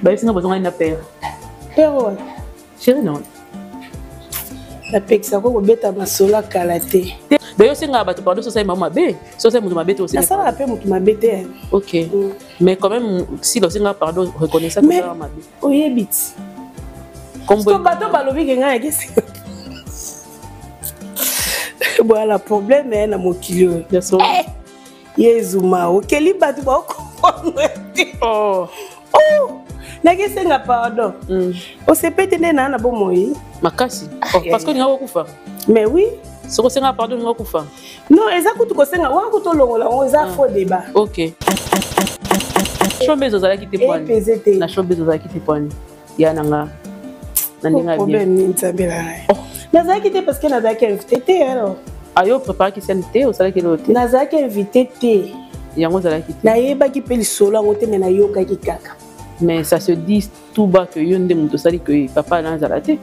Bayebisi nga bozongani na père. Père oyo? Chéri non. Napekisa ko kobeta masolo ya kala te. D'ailleurs osengaka bato pardon soki osali bango mabe, soki osali moto mabe te osenga. Nasalaka mpe moto mabe te. Ok. Mais quand même si osengaka pardon reconnaissant que osala mabe. Oyebi ti. Kombo bato balobi ke ngai nakesenga. Voilà problème eh, na mokili oyo. Eh, Yezu ma okeli bato baokomprendre te. Oh. Oh! Nakesenga pardon. Osepete nde naa na bomoi. Makasi. Oh, parce que olinga kokufa. Mais oui. Soki osenga pardon olinga kokufa. Non, eza kutu kosenga wana kutu olongola yango eza faux débat. Ok. Showbiz ozalaki te poani. Epeze te. Na showbiz ozalaki te poani. Ya na nga. Na ndenge ya bien. Problème nini nzambe na ngai. Oh. Nazalaki te parce que nazalaki invité te alors. Ayo préparaki scène te osalaki eloko te. Nazalaki invité te. Yango ozalaki te. Nayebaki mpe lisolo yango te mais nayokaki kaka. Mais ça se dit tout bas que yo nde moto osali que papa na azala te.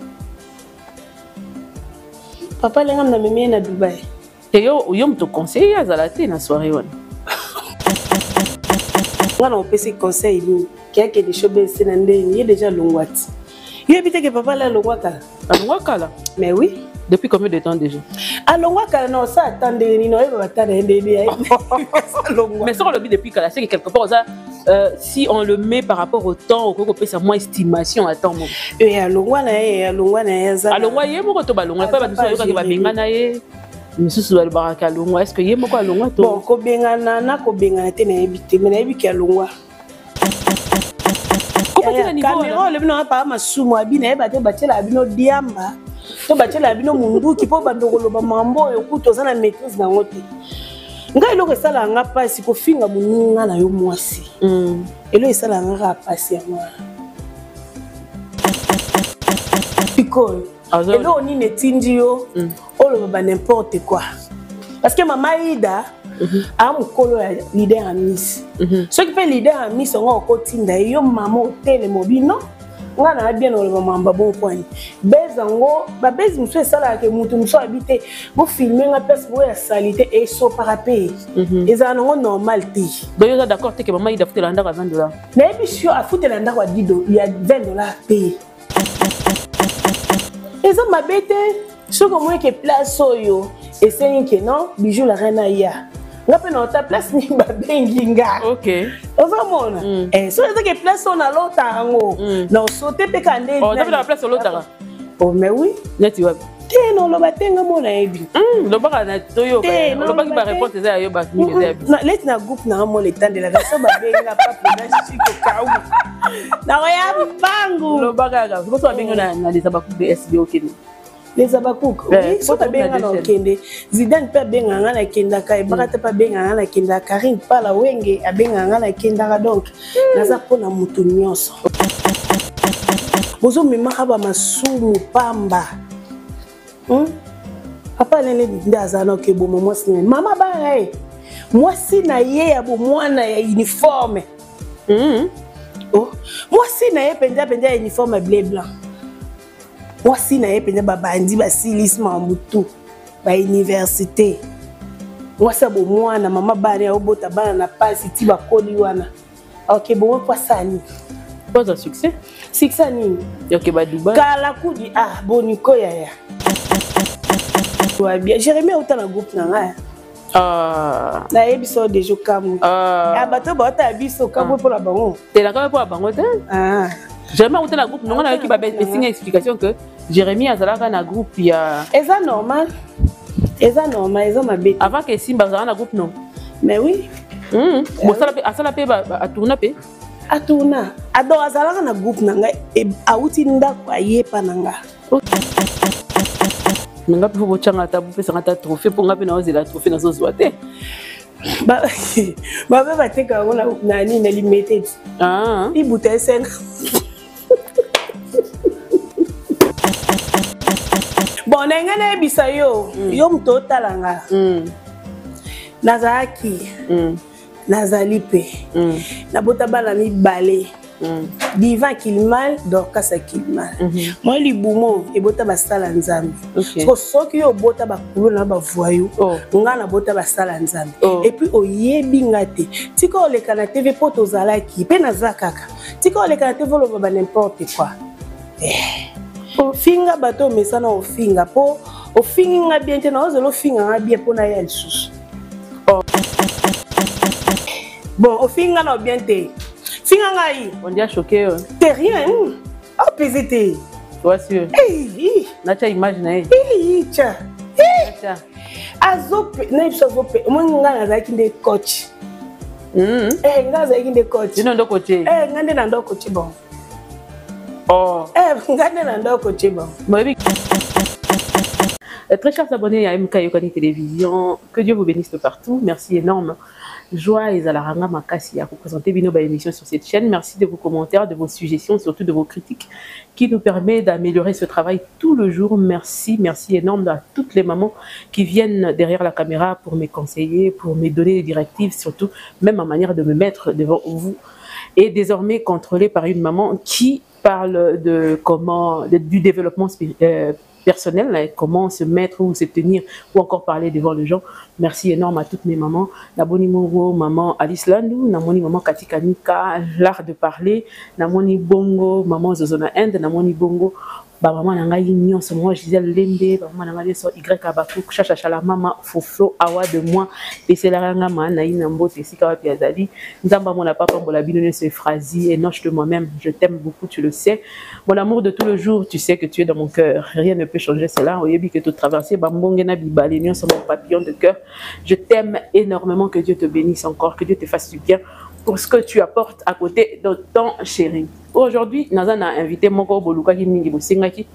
Papa alenga na memi ye na Dubai. Te yo yo moto conseiller azala te na soirée wana. Nga na opesi conseil nini? Ke akende showbiz te na ndenge ye déjà alongwa ti. Yo yebi te ke papa ala alongwa kala? Alongwa kala? Mais oui. Depuis combien de temps déjà? Alongwa kala na osala ata ndenge nini oyeba bata na ye ndenge nini alongwa. Mais soki olobi depuis kala c'est que quelque part oza si on le met par rapport au temps okoki kopesa mwa estimation à temps moko. Eh, alongwa na ye, alongwa na ye aza. Alongwa ye moko to balongwa pa bato bayokaki babenga na ye. Misusu balobaka alongwa, est-ce que ye moko alongwa to? Bon, kobengana na kobengana te nayebi te, mais nayebi ke alongwa. Caméra olobi nanga paa masumu abi nayeba te batielaka bino diamba to batielaka bino munduki mpo bando koloba mambo oyo kutu oza na maîtrise nango te. Ngai eloko esalaka nga mpasi kofinga moninga na yo mwasi. Eloko esalaka nga kaka mpasi yango wana. Sikoyo eloko nini etindi yo oloba ba n'importe quoi? Parce que mama Ida a mokolo ya leader ya Miss. Soki mpe leader ya Miss yango okotinda ye yo mama otelema obi non nga na bien oloba mamba bon poani. Base yango ba base mosusu esalaka ke mutu mosusu abi te bofilme nga place boyo ya salite esopaka mpe. Ezala nango normal te. Donc yo oza d'accord te ke mama Ida afutela ndako ya 20 $? Nayebi sio afutela ndako ya 20 $ te. Eza mabe te soki omoni ke place oyo esengi ke non Bijou la reine aya. Nga mpe na ota place nini babengi nga. Ok. Ozomona? Soki eza ke place oyo nalota yango, na osote mpe ka nde. Oh, oza na place olotaka? Oh, mais oui. Neti wapi? Te, noloba te nga mona yebi. Lobaka na toyoka. Te, olobaki ba réponse eza ya yo ba mingi eza ya biso. Na leti na groupe na mona etandelaka so babenga pape na Chico Kau. Nakoya mbangu. Lobaka kaka. Soki babengi na les Habacucs de SB okende. Les Habacucs, oui, soki babenga na okende. Zidane mpe abenga nga nakendaka, Ebaka te mpe abenga nga nakendaka, Karine Pala Wenge abenga nga nakendaka, donc naza mpona motu nyonso. Bozomemaka ba masumu pamba. Papa Nene nde aza na okeboma mwasi na ye. Mama bana ye. Mwasi na ye ya bomwana ya uniforme. Oh, mwasi na ye mpenza mpenza ya uniforme bleu blanc. Mwasi na ye mpenza babandi basilisi makambo tout ba université. Mwasi ya bomwana mama bana ya obota bana na pasi ti bakoli wana. Ok, bon, quoi ça ni? Pas un succès. Succès nini? Ok, ba Dubaï. Kala kudi ah boniko yaya. Ouais, bien. Jérémie autant na groupe na ngai. Ah. Nayebi so déjà kamwe. Ah. Ah bato ba ta biso kamwe pour la bango. Te la kamwe pour la bango te? Ah. Jérémie autant na groupe nonga na ki ba besinga explication que Jérémie azalaka na groupe ya Eza normal. Eza normal, eza mabe. Avant que Simba azalaka na groupe non. Mais oui. Bon, ça la asala pe ba a tourna pe. A tourna. Ado azalaka na groupe na ngai e auti ndako ayepa na nga. Mais nga pe bochanga ta bopesa nga ta trophée po nga pe na ozela trophée na zozwa te. Ba ba ba bateka yango na nini na limete. Ah. Ibuta esenga. Bon, na ngai nayebisa yo, yo moto otala nga. Nazalaki, nazali pe. Nabota bana mibale. Divan Kilmal, Dorcas Kilmal. Moi libumo ebota basala nzambe. Ok. So soki yo obota bakulu na ba voyou, Oh. nga na bota basala nzambe. Oh. Et puis oyebi nga te. Tika oleka na TV po tozalaki, pe naza kaka. Tika oleka na TV oloba ba n'importe quoi. Eh. Ofinga bato omesana ofinga mpo ofingi nga bien te, naozela ofinga nga bien mpo naya lisusu. Oh. Bon, ofingi nga na bien te, finga ngai. On dit choqué. Te rien, apese te. Toi sûr. Natya image na ye. Tya azope na biso azope. Omoni, ngai nazalaki nde coach. Eh, ngai azalaki nde coach. Bino ndo coach? Eh, ngai nde na ndo coach bon. Oh. Eh, ngai nde na ndo coach bon. Boyebi. Très chers abonnés à MK Yokani Télévision, que Dieu vous bénisse de partout. Merci énorme. Joie et Zalaranga Makasi à vous présenter bino ba émission sur cette chaîne. Merci de vos commentaires, de vos suggestions, surtout de vos critiques qui nous permet d'améliorer ce travail tout le jour. Merci, merci énorme à toutes les mamans qui viennent derrière la caméra pour me conseiller, pour me donner des directives, surtout même ma manière de me mettre devant vous est désormais contrôlée par une maman qui parle de comment, du développement personnel, hein, comment se mettre ou se tenir ou encore parler devant les gens. Merci énorme à toutes mes mamans. Naboni Moro, maman Alice Landou, Namoni maman Katika Nika, l'art de parler, Namoni Bongo, maman Zozona Inde, Namoni Bongo, ba maman na ngai nyonso, moi Gisèle Lembe, ba maman na ngai nyonso, Y Abakouk, Chacha Chala, mama Foflo, Awa de moi, eselaka nga ma na ina mbote esika wapi azali. Nzamba mona papa mbola bino nyonso, Euphrasie, Enoch de moi-même, je t'aime beaucoup, tu le sais. Mon amour de tout le jour, tu sais que tu es dans mon cœur. Rien ne peut changer cela. Oyebi que tu traversé bambonge na bibale nyonso, mon papillon de cœur. Je t'aime énormément, que Dieu te bénisse encore, que Dieu te fasse du bien pour ce que tu apportes à côté de ton chéri. Aujourd'hui, naza na invité moko bolukaki mingi bosengaki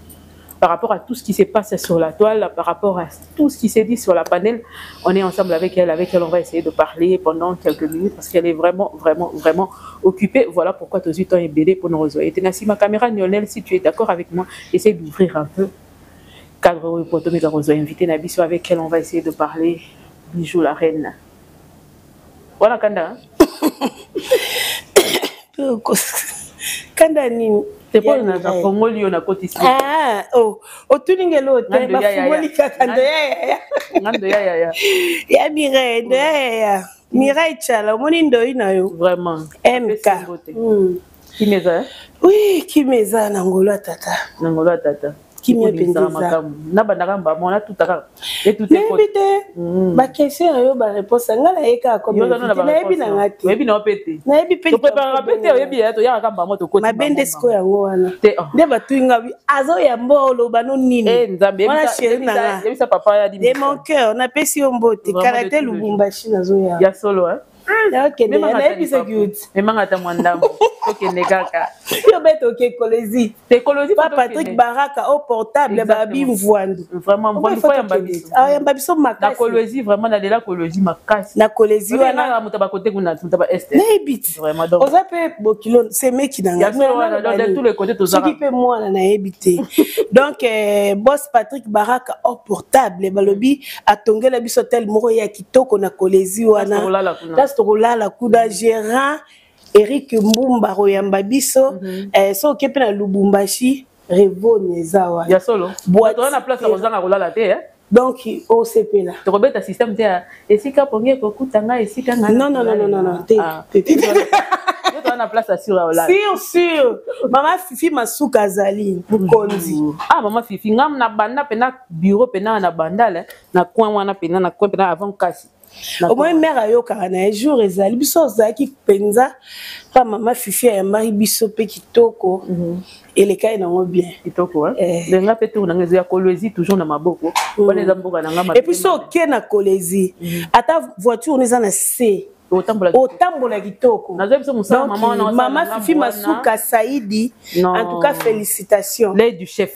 par rapport à tout ce qui s'est passé sur la toile, par rapport à tout ce qui s'est dit sur la panel. On est ensemble avec elle on va essayer de parler pendant quelques minutes parce qu'elle est vraiment, vraiment, vraiment occupée. Voilà pourquoi tozui temps ebele pour nous rejoindre. Et ma caméra, Lionel, si tu es d'accord avec moi, essaye d'ouvrir un peu cadre pour te invité na biso avec elle on va essayer de parler. Bijou la reine. Voilà Kanda. Kanda nini? Te mpo nafongoli yo, nakotisi. Ah, oh, otuni ngelo te, bafungoli kaka ndo ya yaya. Ngando ya yaya. Ya Mireille, ndo ya yaya Mireille Tshala, omoni ndoi na yo. Vraiment. MK. Kimia eza? Oui, kimia eza na ngolo ya tata. Na ngolo ya tata. Kimia mpenza eza. Nabandaka mbamo natuta kaka. Nayebi te baquestion na yo, baréponse ngai naye kaka. Nayebi na nga te. Oyebi na yo mpe te. Nayebi mpe. Topreparaka mpe te, oyebi ya toyaka kaka mbamo tokoti. Mabe nde sikoyo yango wana nde batui nga azoyamba oloba no nini. Nzambe. Wana chéri na nga. Yebisa papa ya. De mon cœur, napesi yo mbote. Kala te, Lubumbashi nazoya. Ya solo? Nakende, nayebisaki yo ti. Memanga ata mwa ndambo, tokende kaka. Yo bete oke Kolezi. Te, Kolezi. Pa Patrick Baraka au portable, babi Mvwandu. Vraiment, Mvwandu fo yamba biso. Ayamba biso makasi. Na Kolezi, vraiment nalela Kolezi makasi. Na Kolezi wana moto bakote kuna, moto ba est. Nayebi ti. Vraiment, donc oza mpe bokilo semeki na nga tous les côtés tozaka. Soki mpe mwana, nayebi te. Donc boss Patrick Baraka au portable, balobi atongela biso hotel moko ya kitoko na Kolezi wana, place tokolala kuna. Gérant Eric Mbumba koyamba biso. So oke mpe na Lubumbashi, Revoni eza wana. Ya solo, toza na place ya kozanga kolala te. Donc osepela. Tokobeta système te, esika pongi ekokuta ngai esika ngai. Non, non, non, non, non, te. Toza na place asure ya olala. Sûr, sûr. Mama Fifi Masuka azali mokonzi. Ah, mama Fifi, ngam na banda mpena bureau mpena na Bandale, na coin wana mpena, na coin mpena avant kasi. Omoi mare ayokaka na ye jour ezali biso ozalaki mpenza pa mama Fifi, ayambaki biso mpe kitoko, elekai nango bien. Kitoko ndenga mpe tour nanga ezoya Kolwezi, toujours na maboko wana, eza mboka na nga. Et puis so oke na Kolezi, ata voiture wana eza na se, otambola kitoko. Mama Fifi Masuka Saidi, en tout cas félicitations. L'aide du chef.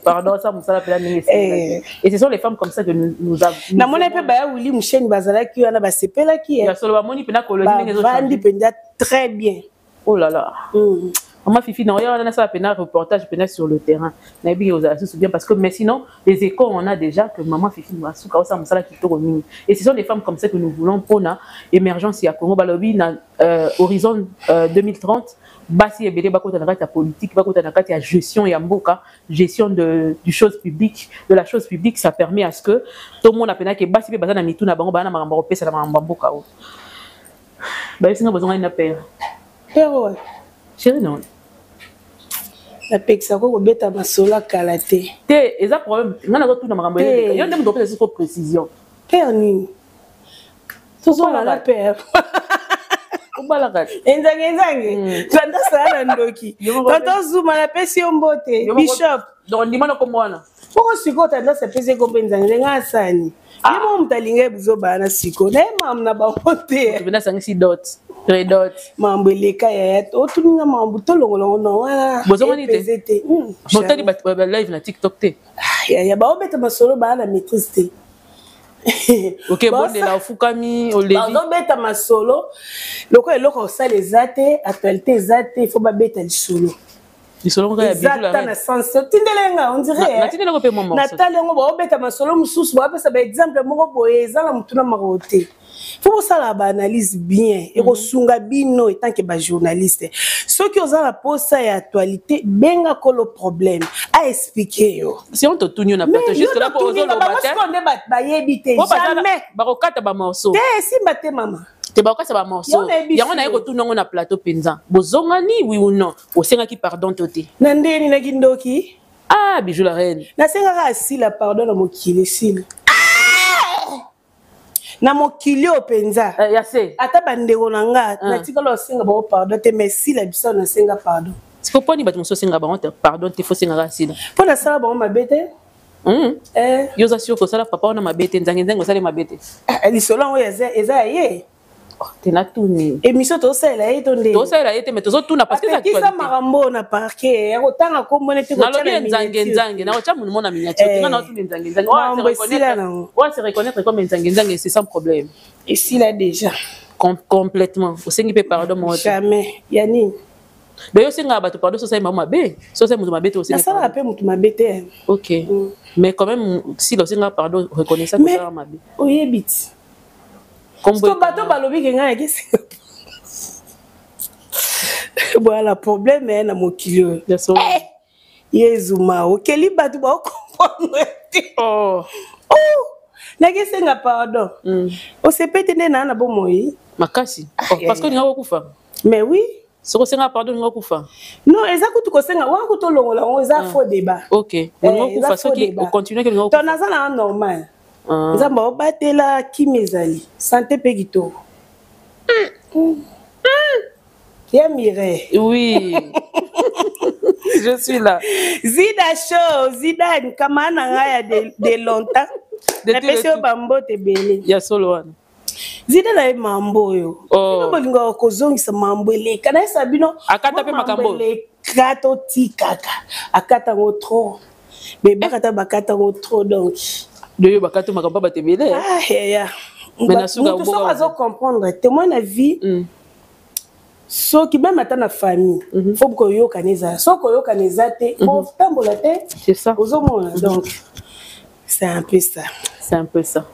Pardon, ça mosala mpela ndenge. Et ce sont les femmes comme ça que nous, nous avons. Namoni mpe baya Wili Musheni bazalaki wana, basepelaki. Ya solo, bamoni mpena Kolwezi ndenge. Bavandi mpenza très bien. Oh là là. Mama Fifi, na oya wana nasala mpena reportage mpena sur le terrain, nayebi ke ozala susu bien parce que, mais sinon les échos, on a déjà que maman Fifi Masuka osala mosala kitoko mingi. Et ce sont des femmes comme ça que nous voulons mpona émergence ya Congo. Balobi na horizon 2030, basi ebele bakota na kati ya politique, bakota na kati ya gestion ya mboka, gestion de, du chose publique, de la chose publique. Ça permet à ce que tomona mpena ke basi mpe baza na mitu na bango, baa na makambo ya kopesa na makambo ya mboka oyo. Bayebisi nga bozongani na pere. Père oyo. Chéri na Napekisa ko kobeta masolo ya kala te. Te, eza problème. Nga nazotuna makambo eleka. Yo nde moto opesa siko précision. Père nini? Tozonga na père. Obalaka. Enzange enzange. Tanda sala na ndoki. Tonton Zuma, napesi yo mbote. Bishop. Donc ndima na kombo wana. Poko sikoyo tendance apesi ye kombo enzange ndenge asani. Ye moko moto alinga ye buzoba na sikoyo. Na ye makambo na bango te. Tobenda sangisi dot. Redot. Makambo eleka yaya. Otuninga makambo tolongola ngo na wana. Bozongani te. Epese te. Botali ba live na TikTok te. Yaya, baobeta masolo baa na maîtrise te. Ok, bondela ofukami oleli. Bazobeta masolo lokola eloko osala eza te, actualité eza te, il faut babeta lisolo. Lisolo moko ya Eza bijou la ata reine. Na sens otindele nga, on dirait. Natindeli yango mpe mwa morceau. Natali yango, baobeta masolo mosusu, baopesa baexemple moko boye, eza na motuna moko te. Fo bosala baanalyse bien, ekosunga bino etant que bajournaliste. Soki oza na posa ya actualité, benga kolo problème aexplike yo. Si on totuni yo na plateau Mais jusque yo là po totuninga ozoloba bango te. sikoyo nde bayebi te. Po baza Jamais. Bakokata bamorceau. Te, esimba te, mama. Te, bakokata bamorceau. Yango nayebi Yango naye sikoyo. kotuna yango na plateau mpenza. Bozongani, oui ou non? Osengaki pardon to te? Na ndeni naki ndoki. Ah, Bijou la reine. Nasengaka asila pardon na mokili esila na mokili oyo mpenza. Eh, ya se. Ata bandeko na nga, natikala osenga bango pardon te, mais sila biso nasenga pardon. Siko mponi bato mosusu osengaka bango te pardon te, fo osengaka asila? Mpo nasala bango mabe te. Yo oza sûr kosala papa wana mabe te? Nzange nzange osali mabe te? Ah, lisolo yango eza ya ye. Oh, te, natuni. Émission tozosalela ye to nde? Tozosalela ye te, mais tozotuna parce que eza Apekisa actualité. makambo oyo na parquet ya kotanga kombo nete kotia Nalobi na nzange miniature. Nzange nakotya monu mo na miniature te. Nga naotuna nzange nzange. Oyo Makambo esila nango. Oyo se reconnaître comme nzange nzange, c'est sans problème. Esila déjà. Complètement. Osengi mpe pardon moko te? Jamais, ya nini? Donc yo osengaka bato pardon so osali bango mabe, so osali moto mabe te, osengi Nasalaka pardon? mpe motu mabe te. Ok, mais quand même sila osengaka pardon, reconnaissant Mais kosala mabe. oyebi ti Kombo so bato balobi ke ngai nakesenga voilà problème na mokili oyo. Ya solo. Yezu ma okeli bato baocomprendre te. Oh. Oh, nakesenga pardon. Osepe te nde naa na bomoi. Makasi. Oh, parce que olinga kokufa. Mais oui. Soki osengaka pardon, olinga kokufa. Non, eza kutu kosenga wana, kutu olongola yango, eza faux débat. Ok, olinga Eh, eza kokufa faux soki débat. ocontinue ke olinga To kokufa. naza na normal. Ah. Nzambe aobatela, kimi ezali, santé mpe kitoko. Ya Mireille. Oui, je suis là. Zida show, Zidane kama na ngai ya de longtemps. Napesi yo bambote ebele. Ya solo wana. Zida na ye mambo oyo. Oh. Bino bolingaka kozongisa mambo eleka, nayesa bino. Akata mpe mwa makambo. Eleka, totikaka, akata yango trop, bebakata, bakata yango trop, donc De yo bakata makambo bato ebele. Ah, yaya. Mais na suka Moto soki oboka azocomprendre te, moi na vie, soki même ata na famille, faut koyokana ezala. Soki koyokana eza te, botambola te. C'est ça. Ozomona, donc c'est un peu ça. C'est un peu ça.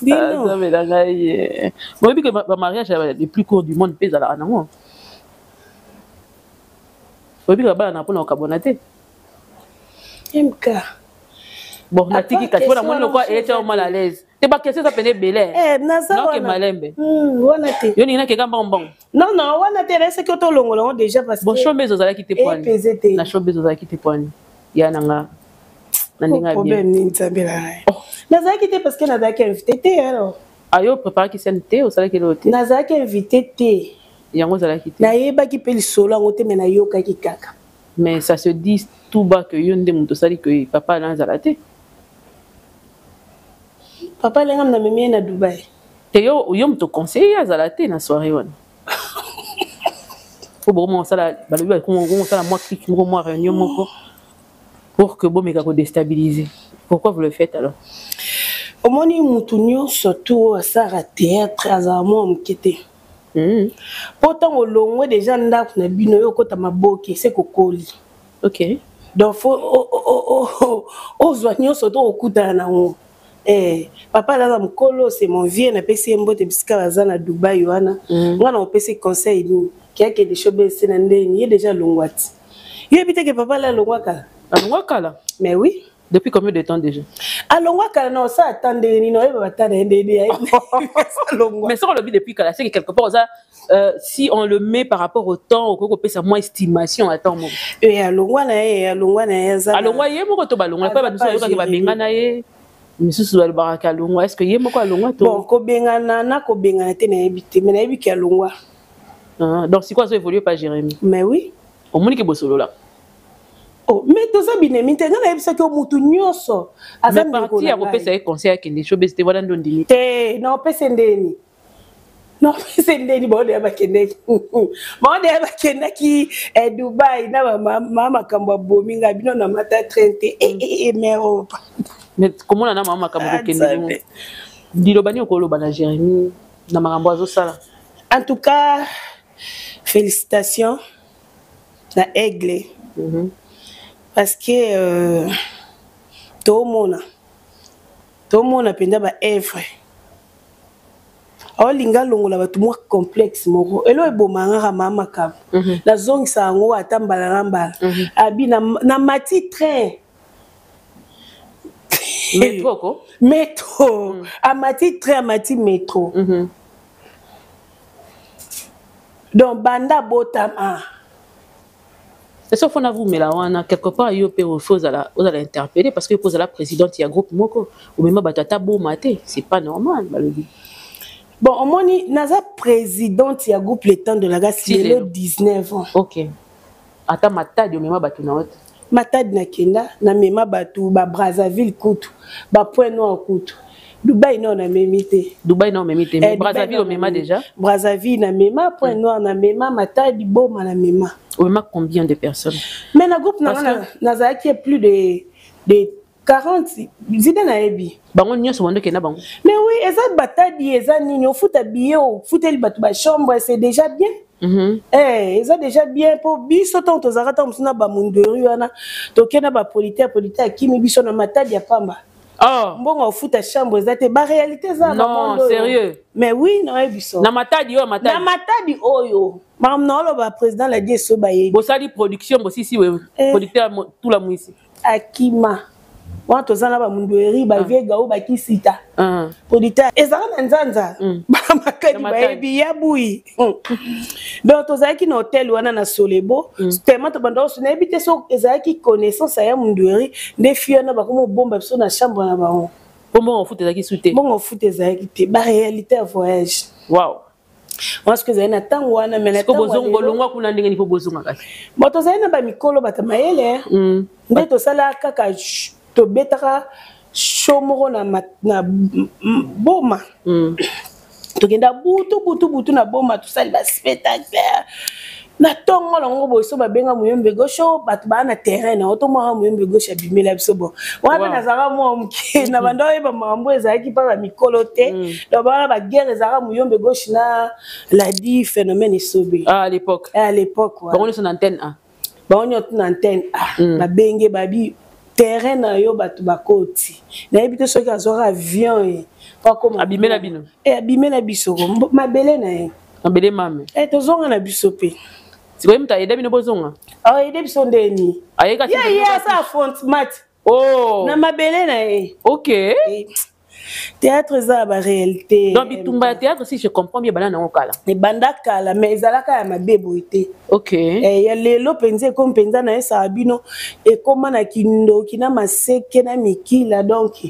Bino. Nzambe na ngai eh. Boyebi ke bamariage les plus court du monde mpe ezalaka nango. Oyebi ke babala na mpona kokabwana te? MK. Bon, natiki kasi mpona moni lokola eyeti mal à l'aise te. Baquestion eza pene ebele. Eh, naza Naoke wana. malembe. Wana te. Yo ningi nakeka mbongo mbongo. Non, wana te, nayesaki yo tolongola yango déjà parce Bon, que showbiz ozalaki te poani? Epese te. Na showbiz ozalaki te poani ya nanga na ndenge ya bien? Problème nini, nzambe na ngai? Oh. Nazalaki te parce que nazalaki invité te alors. Ayo préparaki scène te, osalaki eloko te? Nazalaki invité te. Yango ozalaki te. Nayebaki mpe lisolo yango te, me nayokaki kaka. Mais ça se dit tout bas que yo nde moto osali ke papa na azala te. Papa alengami na memi ye na Dubai. Te, yo moto conseiller azala te na soirée wana, po bokoma kosala, balobi bakoma kosala mwa clique moko, mwa réunion moko pour que bomeka kodéstabiliser. Pourquoi vous le faites alors? Omoni, mutu nyonso tu oyo asalaka théâtre azala mwa moke te. Mpo ntango olongwe déjà ndako na bino, yo okota maboke se kokoli. Donc faut ozwa nyonso to okutana nango. Eh, papa aza mokolo, c'est mon vieux, napesi ye mbote bisika baza na Dubai wana. Nga na opesi conseil nini? Kiakende showbiz na ndeni ye déjà alongwa ti, yoyebi te ke papa ala alongwa kala. Alongwa kala. Mais oui. Depuis combien de temps déjà? Alongwa kala. Na osala ata ndenge nini, oyeba bata na ye ndenge alongwa. Mais soki olobi depuis kala, c'est que quelque part oza si on le met par rapport au temps, okoki kopesa mwa estimation ya temps moko. E alongwa na ye, alongwa na ye, aza Alongwa ye moko to balongwa? Mpe bato mosusu bayokaki babenga na ye, misusu balobaka alongwa. Est ce que ye moko alongwa to Bon, kobengana na kobengana te, nayebi te, mais nayebi ke alongwa. Ah, donc sikoyo azo évolue pa Jérémie? Mais oui. Omoni ke bosolola? Oh, mais toza binemi te. Ngai nayebisaki yo, mutu nyonso aza ndeko na ya kopesa ye conseil akende showbiz te, wana ndo ndimi? Te, naopesa ndeni, naopesa ndeni. Baodeya bakendaki, baodeya bakendaki Dubai na mama makambo abomi ngai bino na mata train te, mais opa. Mais komona na mama makambo kokende, liloba nini okoloba na Jérémie na makambo azosala? En tout cas, félicitations na Aigle, parce que tomona mpenza baœuvre. Aolinga alongola bato mwa complexe moko elo ebomangaka ma makambo. Nazongisa yango ata mbala na mbala. Abi na mati train. Métro ko. Métro. Amati train, amati métro. Donc banda botama. Est-ce qu'il faut vumela wana quelque part? Yo mpe faut ozala interpellé, parce que ozala présidente ya groupe moko, omema bato ata boma te, c'est pas normal, balobi. Bon, omoni, naza présidente ya groupe Le Temps de la Grâce lelo 19 ans. Ok, ata Matadi omema bato na yo te? Matadi nakenda, namema bato ba Brazzaville kutu, baPoint Noir kutu. Dubai nao namemi te. Dubai nao omemi te, mais Brazzaville omema déjà? Brazzaville namema, Point Noir namema, Matadi, Boma namema. Omema combien de personnes? Mais na groupe nanga nazalaki plus de 40, zide nayebi. Bango nyonso bando okenda bango? Mais oui, eza batadi, eza nini, ofuta billet, ofuteli bato bachambre, c'est déjà bien. Eh, eza déjà bien mpo biso ntango tozalaka, ntango mosusu na bamunderi wana, tokenda bapolite, polite akimi biso na Matadi ya pamba. Oh. Mbongo ofuta chambre eza te, baréalité eza. Non, sérieux? Mais oui, nayebi biso. Na Matadi oyo? Matadi, na Matadi oyo makambo na oloba, président Ladi eso bayebi. Bosali production, bosisi producteur tula mwisi. Akima wana, toza na bamundweri, baviega oyo bakisita producteur ezalaka na nzanza, bamakadi bayebi ya bui. Donc tozalaki na hotel wana na Solebo, tellement tobanda oso, nayebi te so ezalaki connaissance ya mundweri nde fi wana bakoma obomba biso na chambre na bango. Po mbongo ofuta ezalaki su te? Mbongo ofuta ezalaki te, baréalité ya voyage. Wana soki ezali na ntango wana. Me bolongwa kuna ndenge nini, mpo bozonga kasi? Bon, tozali na bamikolo, bato mayele nde tosala kaka, tobetaka show moko na Boma. Tokenda butu butu butu na Boma, tosali baspectacle na ntongo nango boye. So babenga Muyombe Gauche, bato baa na terrain nango, tomwaka Muyombe Gauche abimela biso. Bon, wana mpe nazalaka mwa moke na banda oyeba makambo ezalaki mpa bamikolo te. Donc wana baguerre ezalaka Muyombe Gauche na Ladi Phénomène Esobe. Ah, à l'époque. À l'époque. Bango nyonso na Antenne A. Bango nyonso na Antenne A. Babenge babi terrain na yo, bato bakoti, nayebi te soki azwaka avion ye. Abimela bino? Abimela biso, mabele na ye. Mabele mame. Tozonga na biso mpe. Sikoyo moto ayeda bino bozonga? Ayede biso ndeni? Ayeka. Ye ye asa affrontement. Oh. Na mabele na ye. Ok. Théâtre eza ya baréalité. Donc bitumba ya théâtre, si je comprends bien, ebanda nango kala? Ebanda kala, mais ezalaka ya mabe boye te. Ya lelo mpenza ekomi mpenza, nayesaka bino, ekóma na kindoki na maseke na mikila. Donc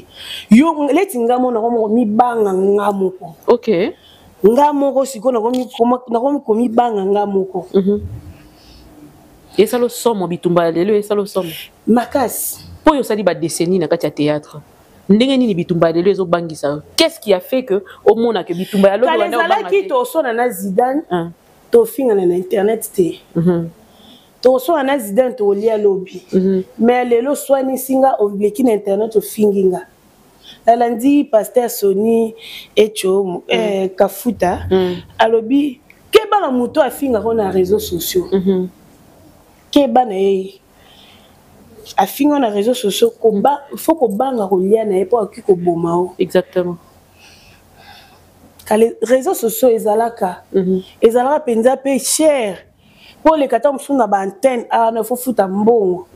yo leti nga mo nakomi mibanga nga moko. Nga moko sikoyo nakomi komibanga nga moko. Esala somo, bitumba ya lelo esala somo. Makasi. Mpo oyo osali badécennie na kati ya théâtre, ndenge nini bitumba ya lelo ezobangisa yo? Qu'est-ce qui a fait que omona ke bitumba ya lobi ezalaki tosona na Zidane, tofingana na internet te, tosona na Zidane, tolia lobi. Mais lelo swanisi nga, oleki na internet, ofingi nga. Nalandi pasteur Soni Echo Kafuta, alobi keba na moto afingako na réseaux sociaux. Keba na ye, afinga na réseaux sociaux, koba faut kobanga kolia na ye mpo akoki koboma o. Kale réseaux sociaux ezalaka, ezalaka mpenza mpe cher mpo oleka ta mosusu na baantenne awa, faut futa mbongo.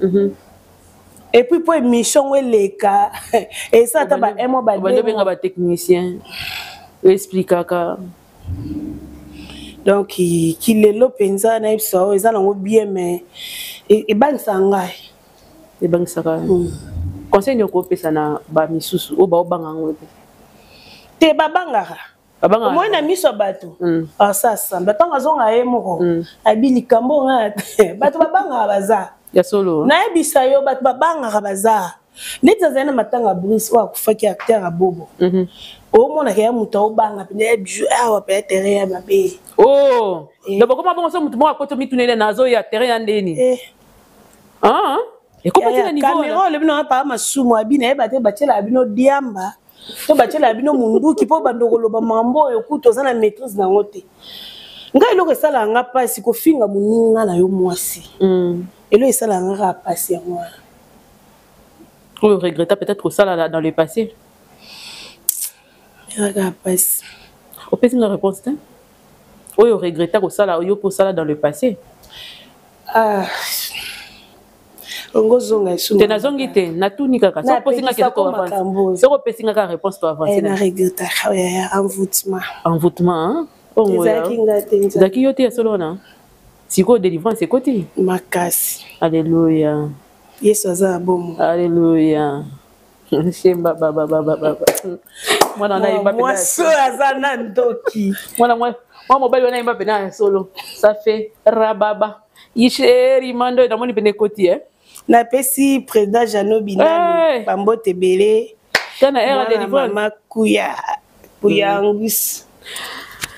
Et puis mpo émission ngo eleka, eza ata ba un mois, ba Obandi obenga batechnicien, oexplikaka. Donc kilelo mpenza nayebisa oyo eza nango bien, mais ebangisaka ngai. Ebangisaka. Conseil nini okopesa na bamisusu oyo baobanga yango te? Te, babangaka. Babangaka. Omoi na miso ya bato asasamba, ntango azonga ye moko abi likambo nga te. Bato babangaka baza. Ya solo. Nayebisa yo, bato babangaka baza. Neti azali na matanga, Brice oyo akufaki, acteur ya Bobo, omonaka ya moto aobanga mpenza ya bijou awa mpe ya terrain ya mabe. Oh, donc bakoma bongo so motu moko akoti, mitunele nazoya terrain ya ndeni. Ah, ekoma ti na niveau wana. Caméra olobi na paa masumu abi nayeba te, batielaka bino diamba to batielaka bino munduki mpo bando koloba mambo oyo kutu oza na maîtrise nango te. Ngai eloko esalaka nga mpasi, kofinga moninga na yo mwasi. Eloko esalaka nga kaka mpasi yango wana. Oyo regretta peut-être kosala dans le passé. Ezalaka mpasi. Opesi nga réponse te. Oyo regretta kosala, oyo mpo osala dans le passé. Ah, ongozonga esu. Te, nazongi te, natuni kaka. Soki opesi nga Napekisa ko makambo oyo. Soki opesi nga kaka réponse, to avance. Na regrettaka ya envoûtement. Envoûtement, hein? Ongo ya Ezalaki nga te, Nzambe. Ezalaki yo te, ya solo wana. Sikoyo délivrance ekoti. Makasi. Alleluya. Yesu aza na bomo. Alleluya. Shemba baba baba baba, mwana wana ayemba pena. Mwasi oyo aza na ndoki. Mwana mwana mobali wana ayemba pena ya solo, ça fait rababa isheri mando, namoni pene ekoti, eh. Napesi président Jano Binani bambote ebele. Tana era Mwana délivrance. Mama Kuya Kuyangus.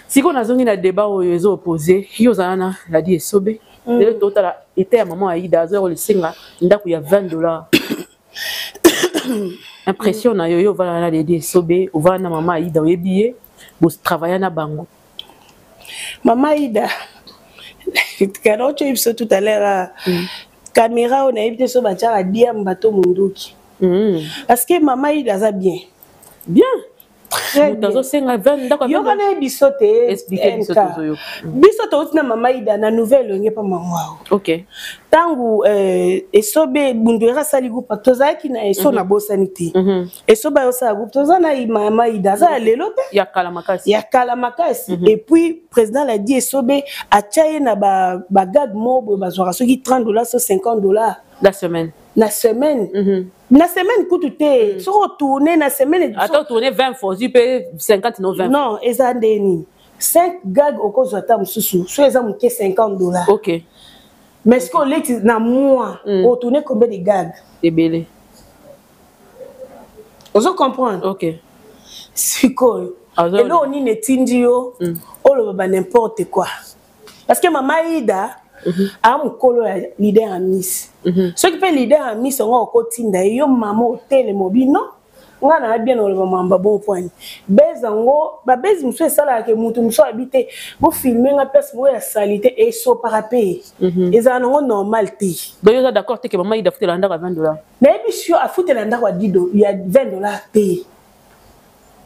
Sikoyo nazongi na débat oyo ezo opposé yo. Ozala na Ladi Esobe. Lelo totala ete ya mama Aida azoya kolisenga ndako ya 20 $. Impression na yo, yo ovanda na Ledi Esobe, ovanda na mama Aida, oyebi ye, botravailla na bango. Mama Ida kana otyoyi biso tout à l'heure, caméra oyo nayebi te so batiaka diamba to munduki, parce que mama Ida aza bien. Bien. Très Moto azosenga 20 ndako ya 20. Yoka na biso te. Explique biso. NK. Tozoyoka. Biso touti na mama Ida na nouvelle Wenge mpa mangwao. Ntango Esobe Bundwera asali groupe, tozalaki na eso, nabosani te. Esobe ayosala groupe, toza na mama Ida, aza ya lelo te. Ya kala makasi. Ya kala makasi. Et puis président Ladi Esobe atya ye na bagag moko boye, bazwaka soki 30 $ so 50 $. La semaine. Na semaine. Na semaine kutu te, soki otourne na semaine. Ata otourne 20 fois, ozwi mpe 50 no 20. Non, eza nde nini, 5 gag okozwa ata mosusu so eza moke 50 $. Mais soki oleti na mois, otourne combien de gag? Ebele. Ozo comprendre? Ok. Sikoyo eloko nini etindi yo oloba ba n'importe quoi? Parce que mama Ida aa mokolo ya leader ya miss. Soki mpe leader ya miss yango akotinda ye, yo mama otelema obi non, nga na bien oloba mamba bon poani base yango, babase mosusu esalaka ke motu mosusu abi te, bofilme nga place moko ya sali te, esopaka mpe ezala nango normal te. Donc yo oza d'accord te ke mama Ida afutela ndako ya 20 $? Nayebi si yo afutela ndako ya 20 $ te,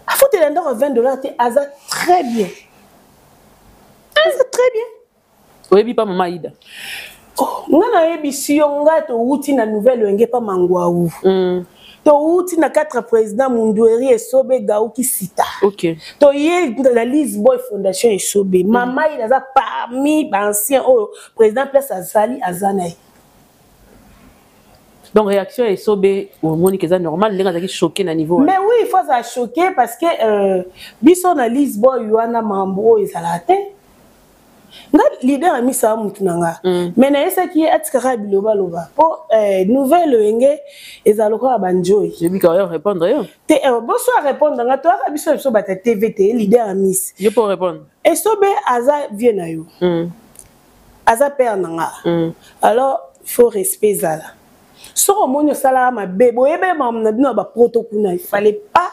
afutela ndako ya 20 $ te. Aza très bien, aza très bien. Oyebi pa mama Ida? Oh, nga nayebisi yo, nga towuti na nouvelle Wenge pa Mangwau. Towuti na quatre président Mundueri, Esobe, Gauki, Sita. Toye na Lisboy Fondation Esobe. Mama Ida aza parmi baancien oyo président place azali, aza na ye. Donc réaction ya Esobe, omoni ke eza normal ndenge azalaki choqué na niveau wana? Mais oui, il faut azala choqué parce que biso na Lisboy wana, mambo oyo ezalaka te. Nga leader amisaka mutu na nga, mais nayesaki ye atikaka bilobaloba mpo nouvelle Wenge ezala lokola banjoi. Yebika oyo répondre yo. Te, boso arépondre nga, toyaka biso biso bata TV te, leader amis. Yo mpo répondre. Esobe aza vie na yo, aza père na nga. Alors il faut respect ezala. Soki omoni osalaka mabe, boyeba makambo na bino ya baproto kuna, il fallait pas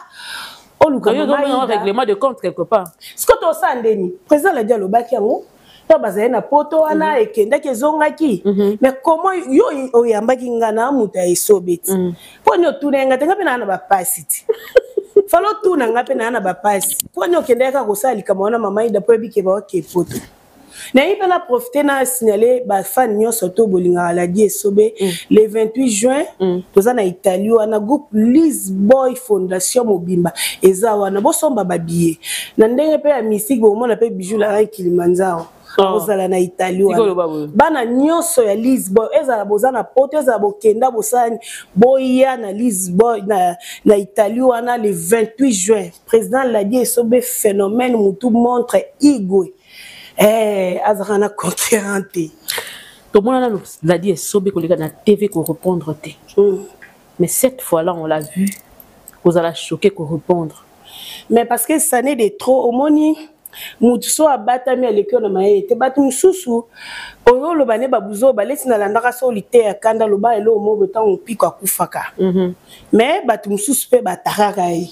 oluka. Yo ozomona règlement de compte quelque part. Sikoyo tosala ndeni? Président Ladi alobaki yango to bazali na poto wana, ekendaki ezongaki. Mais comment yo oyambaki nga na moto ya Esobe ti mpo ni otuna ye nga te? Nga mpe naa na bapasi ti fala otuna nga mpe naa na bapasi. Mpo ni okendaki kaka kosala likambo wana mama Ida, mpo yebi ke baoke poto? Nayebi mpe na profite na signale bafan nyonso to bolingaka Ladi Esobe. Le 28 juin toza na Italie wana, groupe Lisboy Fondation mobimba eza wana. Bosomba babillet na ndenge mpe ya mystique, bomona mpe Bijou la Kilimanjaro. Oh. Ozala na Italie Tika oloba wana, boye. Bana nyonso ya Lisboy, ezala boza na Poto, ezala bokenda, bosani, boya na Lisboy na Italie wana le 28 juin. Président Ladi Esobe, phénomène, mutu montre igwe, azalaka na concurrent te. Tomona nano Ladi Esobe koleka na TV korépondre te. Mais cette fois là on l'a vu kozala choqué, korépondre. Mais parce que ça n'est de trop. Omoni, mutu so abatami, aleki oyo na mayele te. Bato mosusu oyo oloba ne babuzo baleti, nalandaka so liteya kanda, loba eloko moko ntango mpiko akufaka. Mais bato mosusu mpe batakaka ye.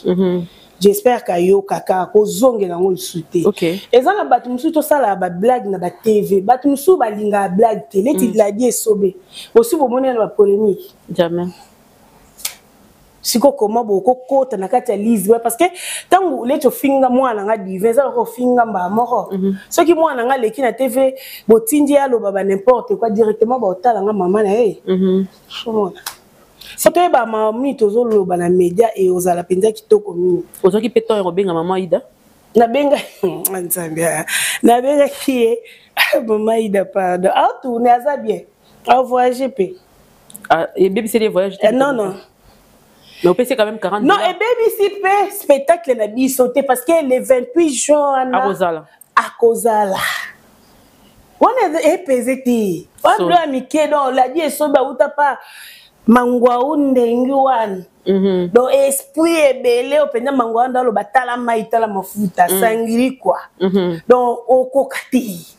J'espère kayokaka kozongela yango lisusu te. Eza na bato mosusu tosalaka bablague na batv, bato mosusu balingaka blague te neti Ladi Esobe. Osi bomoni na bapolémique? Jamais. Siko koma bokokota na kati ya Lisboy, parce que ntango leti ofinga mwana nga Divin, eza lokola ofinga mbala moko. Soki mwana nga aleki na TV, botindi ye aloba ba n'importe quoi, directement baotala nga mama na ye. Omona, so toyeba mama mingi tozoloba na média e ozala mpenza kitoko mingi. Ozwaki mpe temps ya kobenga mama Ida? Nabenga, Nzambe, nabengaki ye. Mama Ida, pardon, aotourne, aza bien, avoyage mpe. Ah, ebebiseli ye voyage te? Eh, non, non. Mais opesi quand même 40. Non, ebebisi mpe spectacle na biso te, parce que le 28 juin wana akozala. Akozala wana, epese te wana. Bilo ya mike, donc Ladi Esobe auta pa mangwau ndenge wana. Donc esprit ebele oyo mpenza mangwau wana aloba: tala mai, tala mafuta, sangili quoi. Donc okoka te.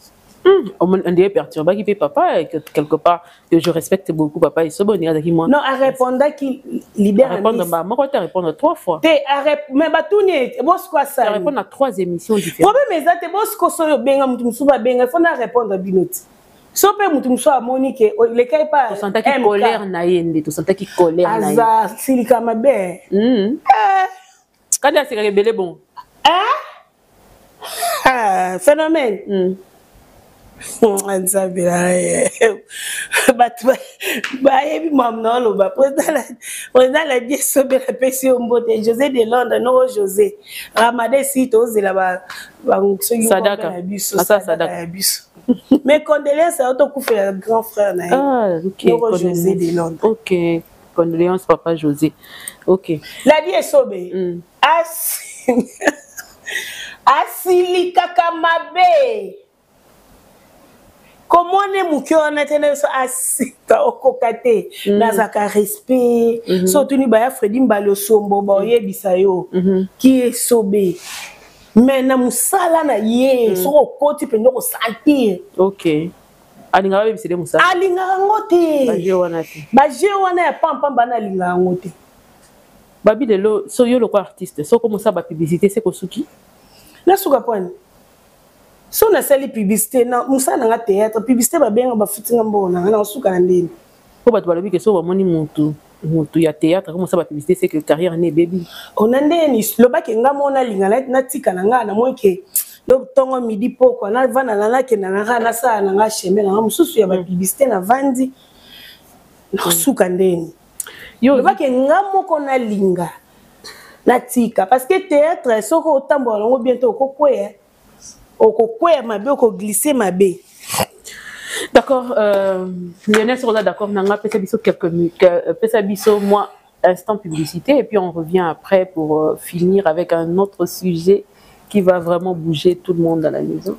On dirait perturbaki mpe papa quelque part, que je respecte beaucoup, papa Esobe, ondenge azalaki mwa Non, arépondaki leader. Répondre ba moko te, répondre trois fois. Te, mais batuni bosiko asali. Répondre à trois émissions différentes. Problème eza te. Bosiko soki obenga motu mosusu, babenga, ifo na répondre bino te. So mpe motu mosusu amoni ke lekai pa. Tosantaki colère na ye nde, tosantaki colère na ye. Aza silika mabe. Kandi asekaka ebele bon. Ah, phénomène. Nzambe na ye, bato bayebi mamu na oloba. Président Ladi Esobe, napesi yo mbote. José de Londres, noko José Ramadan esi, tozela soki Sadaka. na biso. Asa sadaka sadaka. Ya biso. Mais condoléance ayo, tokufela grand frère na ye. Ah, ok. Noko José de Londres. Ok, condoléances papa José, ok. Ladi Esobe asilikaka mabe. Komone moke wana te na biso asika, okoka te. Nazalaka respect. So otuni baya Fredi Mbali Osombo, baoyebisa yo ki Esobe. Mais na mosala na ye, soki okoti mpenza, okosentir. Ok, alingaka babebisele mosala. Alingaka yango te. Baje wana te. Baje wana ya pampamba na alingaka yango te. Babi lelo so yo lokwa artiste, soki omosala bapublicité, se kosuki. Nasuka pwani so nasali publicité na mosala nanga théâtre, publicité babenga, bafutinga mbongo nanga, nasuka na ndeni. Mpo bato balobi ke so bamoni mutu ya théâtre komosala bapublicité, c'est que carrière ne ebebi. Ona ndeni lobaki nga mo nalinga natika na nga, namoni ke ntongo, midi, pokwa navanda na nakenda na nga, nasala na nga chemin na nga mosusu ya bapublicité, navandi, nasuka ndeni. Yo lobaki nga moko nalinga natika, parce que théâtre, soki otambola nango bien te, okokweya, okokweya mabe, okoglisse mabe. D'accord, Lionel, soki oza d'accord na nga, pesa biso quelques pesa biso moi instant publicité et puis on revient après pour finir avec un autre sujet qui va vraiment bouger tout le monde dans la maison.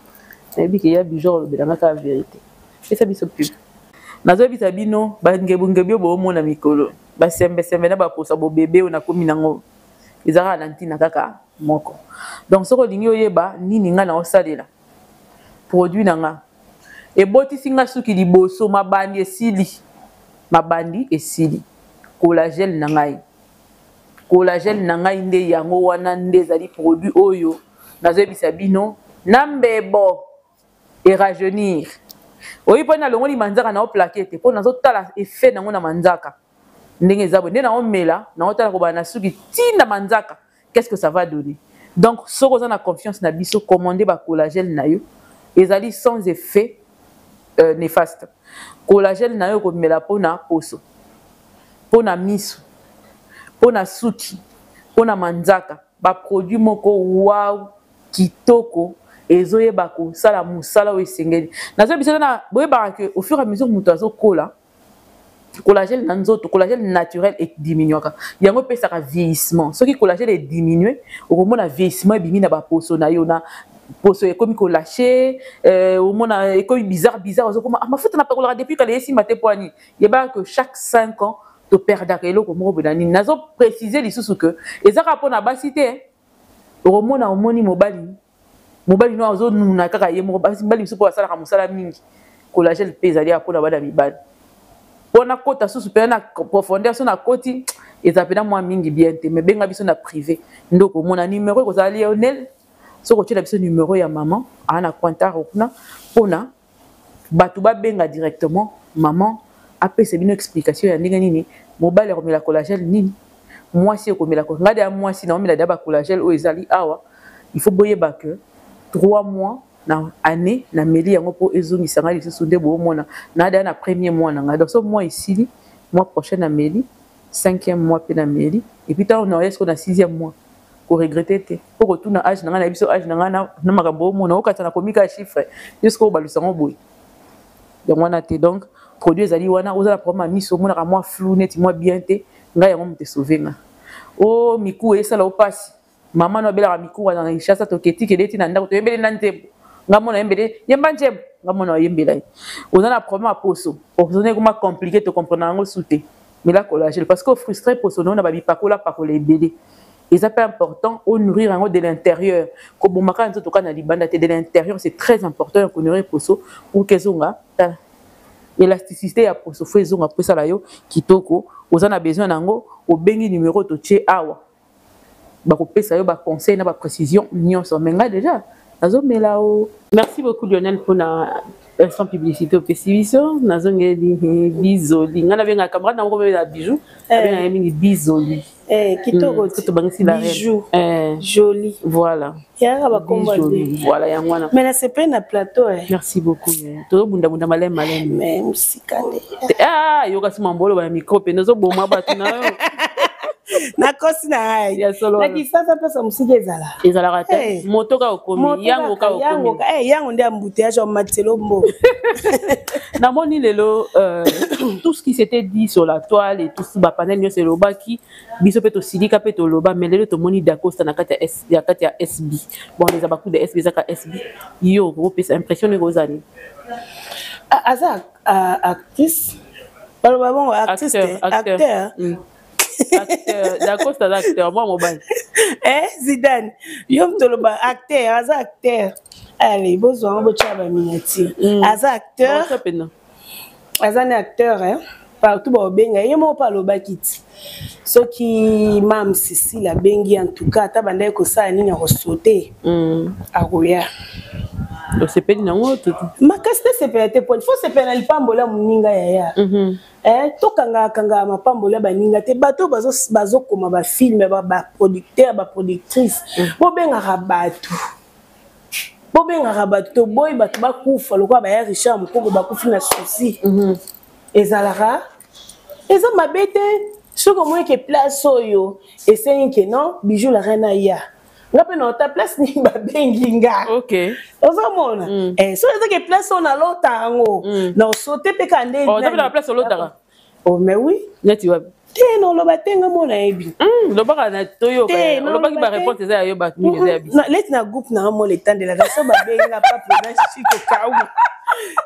Nayebi ke ya bijor olobelanga kaka vérité. Pesa biso pub. Nazoyebisa bino, bangebungebi oyo boomona mikolo, basembesembe na baposa bobebe oyo nakomi nango, eza kaka na ntina kaka moko. Donc soki olingi oyeba nini ngai na osalela produit na nga, ebotisi nga suki liboso, mabandi esili, mabandi esili, collagène na ngai, collagène na ngai nde yango wana nde ezali produit oyo nazoyebisa bino na mbebo erajeunir. Oyi mpo nalongoli manzaka na oplaquer te, mpo nazotala effet nango na manzaka ndenge eza boye, nde naomela, naotala kobala na suki ntina manzaka, qu'est-ce que ça va donner. Donc soki oza na confiance na biso, commande bacollagène na yo. Ezali sans effet néfaste. Collagène na yo komela mpona poso, mpona miso, mpona suki, mpona manzaka. Baproduit moko wow, kitoko, ezoyeba kosala mosala oyo esengeli. Nazoyebisa na boyebaka ke au fur et à mesure moto azokola, collagène na nzoto, collagène naturel ediminuaka. Yango epesaka vieillissement. Soki collagène ediminue, okomona vieillissement ebimi na baposo na yo, na poso ekomi kolâcher, omona ekomi bizarre bizarre. Ozokoma: "Ah, mafuta napakolaka depuis kala esimba te, po ani?" Yebaka que chaque 5 ans toperdaka eloko moko boye na nini. Nazoprécise lisusu ke eza kaka mpona basi te. Okomona, omoni mobali no azonuna kaka ye moko. Mibali mosusu mpo basalaka mosala mingi, collagène mpe ezali ya mpona bana mibali. Mpona kota susu mpena na profondeur, so nakoti eza mpena mwa mingi bien te, mais benga biso na privé nde okomona numéro ekozala. Lionel, soki otiela biso numéro ya mama aa na Quantaro kuna, mpona bato babenga directement, mama apesa bino explication ya ndenge nini mobali akomela collagène, nini mwasi ekomela. Ngai deya mwasi naomela deya bacollagène oyo ezali awa. Il faut boyeba ke 3 mois na année nameli yango mpo ezongisa ngai lisusu nde boomona na deya na premier mois na ngai. Donc so mois esili, mois prochain nameli, cinquième mois mpe nameli, et puis ntango na siko na sixième mois, koregretter te mpo kotuna age na ngai na biso, age na ngai na makambo omona okatisa na komika chiffre jusque obalusa yango boye, yango wana te. Donc produit ezali wana. Oza na problème ya miso, omonaka mwa flou, neti mwa bien te, ngai yango moto esauve nga. O mikuwa esala opasi, mama no abelaka mikuwa na Kinshasa, toketikele eti na ndako, toyembeli na nzembo, nga mona oyembele, yemba nzembo, nga mona oyembela ye. Oza na problème ya poso, poso ekoma compliqué, tocomprendre yango su te, mela collagène, parce que ofrustre poso na yo na babipakola pakola ebele. Eza mpe important onourrir yango de l'intérieur, kobomaka nzoto kaka na libanda te, de l'intérieur. C'est très important ya konourrir poso pour ke ezonga. Tala élasticité ya poso, faut ezonga mpo esala yo kitoko. Oza na besoin na yango, obengi numéro totie awa, bakopesa yo baconseil na baprécision nyonso. Mais ngai déjà nazomela o. Merci beaucoup Lionel mpona sans publicité opesi biso. Nazongeli bizoli, ngai nabengaka camarade na moko na bijou, abengaka mingi bizoli. Kitoko. Tobangisi la Bijou joli. Voilà. Yaka bakombo. Voilà, yango wana. Mais nasepeli na plateau. Merci beaucoup. Tozobundabunda maleme maleme. Mais mosika nde. Ah, yoka nsima mbolo bana micro mpe nazoboma bato na yo. Nakosi na ngai. Ya solo. Na Kisasa mpesa mosika ezala. Ezalaka te, moto kaka okomi yango, kaka okomi. Yango nde embouteillage omatelo mbo. Namoni lelo tout ce qui s'était dit sur la toile et tout, bapanel nyonso elobaki, biso mpe tosilika mpe toloba, mais lelo tomoni Dacosta na kati ya kati ya SB. Bon, eza bacoup de SB, ezaka SB. Yo okopesa impression ndenge ozali? Aza actrice, baloba bongo artiste, acteur. Acteur, Dacosta aza acteur, mwa mobali. Eh, Zidane, yo moto oloba acteur, aza acteur. Allez, bozwa yango, botya baminiature. Aza acteur, aza ne acteur, hein? Partout baobenga ye moko mpe alobaki ti soki mam Cécile abengi, en tout cas ata bandaki kosala nini, akosaute, akoya. Osepeli nango? Makasi te, sepela te po faut sepela na lipamboli ya moninga, yaya. Tokangaka kangaka mapamboli ya baninga te. Bato bazokoma bafilm, baproducteur, baproductrice, bobengaka bato, bobengaka bato. Toboyi bato bakufa lokola baya Richard Mokoko, bakufi na souci. Ezalaka eza mabe te soki omoni ke place oyo esengi ke non, Bijou la Reine aya, nga mpe na ota place nini babengi nga. Ozomona, soki ezaki place oyo nalota yango, na osote mpe ka nde. Oza place olotaka? Oh, mais oui. Neti wapi? Te, noloba te, nga mona yebi. Lobaka na toyoka. Olobaki baréponse eza ya yo, bato mingi eza ya biso. Leti na groupe nanga mo letandelaka, so babengi nga pa président Chiko Kau,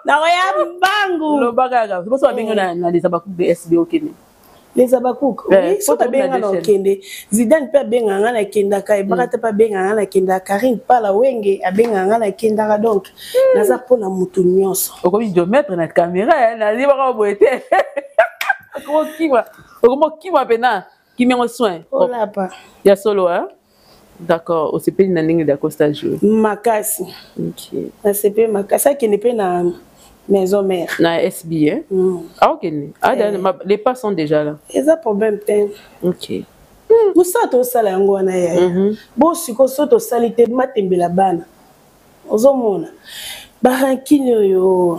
nakoya mbangu. Lobaka kaka boso babengi na les Abakouk de SB, okende? Les Abakouk, oui, so babenga na okende. Zidane mpe abengaka nga, nakendaka. Ebaka te mpe abengaka nga, nakendaka. Karine Pala Wenge abengaka nga, nakendaka. Donc naza mpona motu nyonso. Okomi géomètre na caméra, nayebaka boye te. Okokima, okomokima mpena kimi yango soin. Olapa. Ya solo, hein? D'accord, osepeli na ndenge Dacosta joue? Makasi. Nasepeli makasi. Akende mpe na maison mère. Na SB, hein? Ah, okende. Ah, les pas sont déjà là. Eza problème te. Mosala tosala yango wana, yaya. Bo sikoyo so tosali te, matembela bana, ozomona. Barankine oyo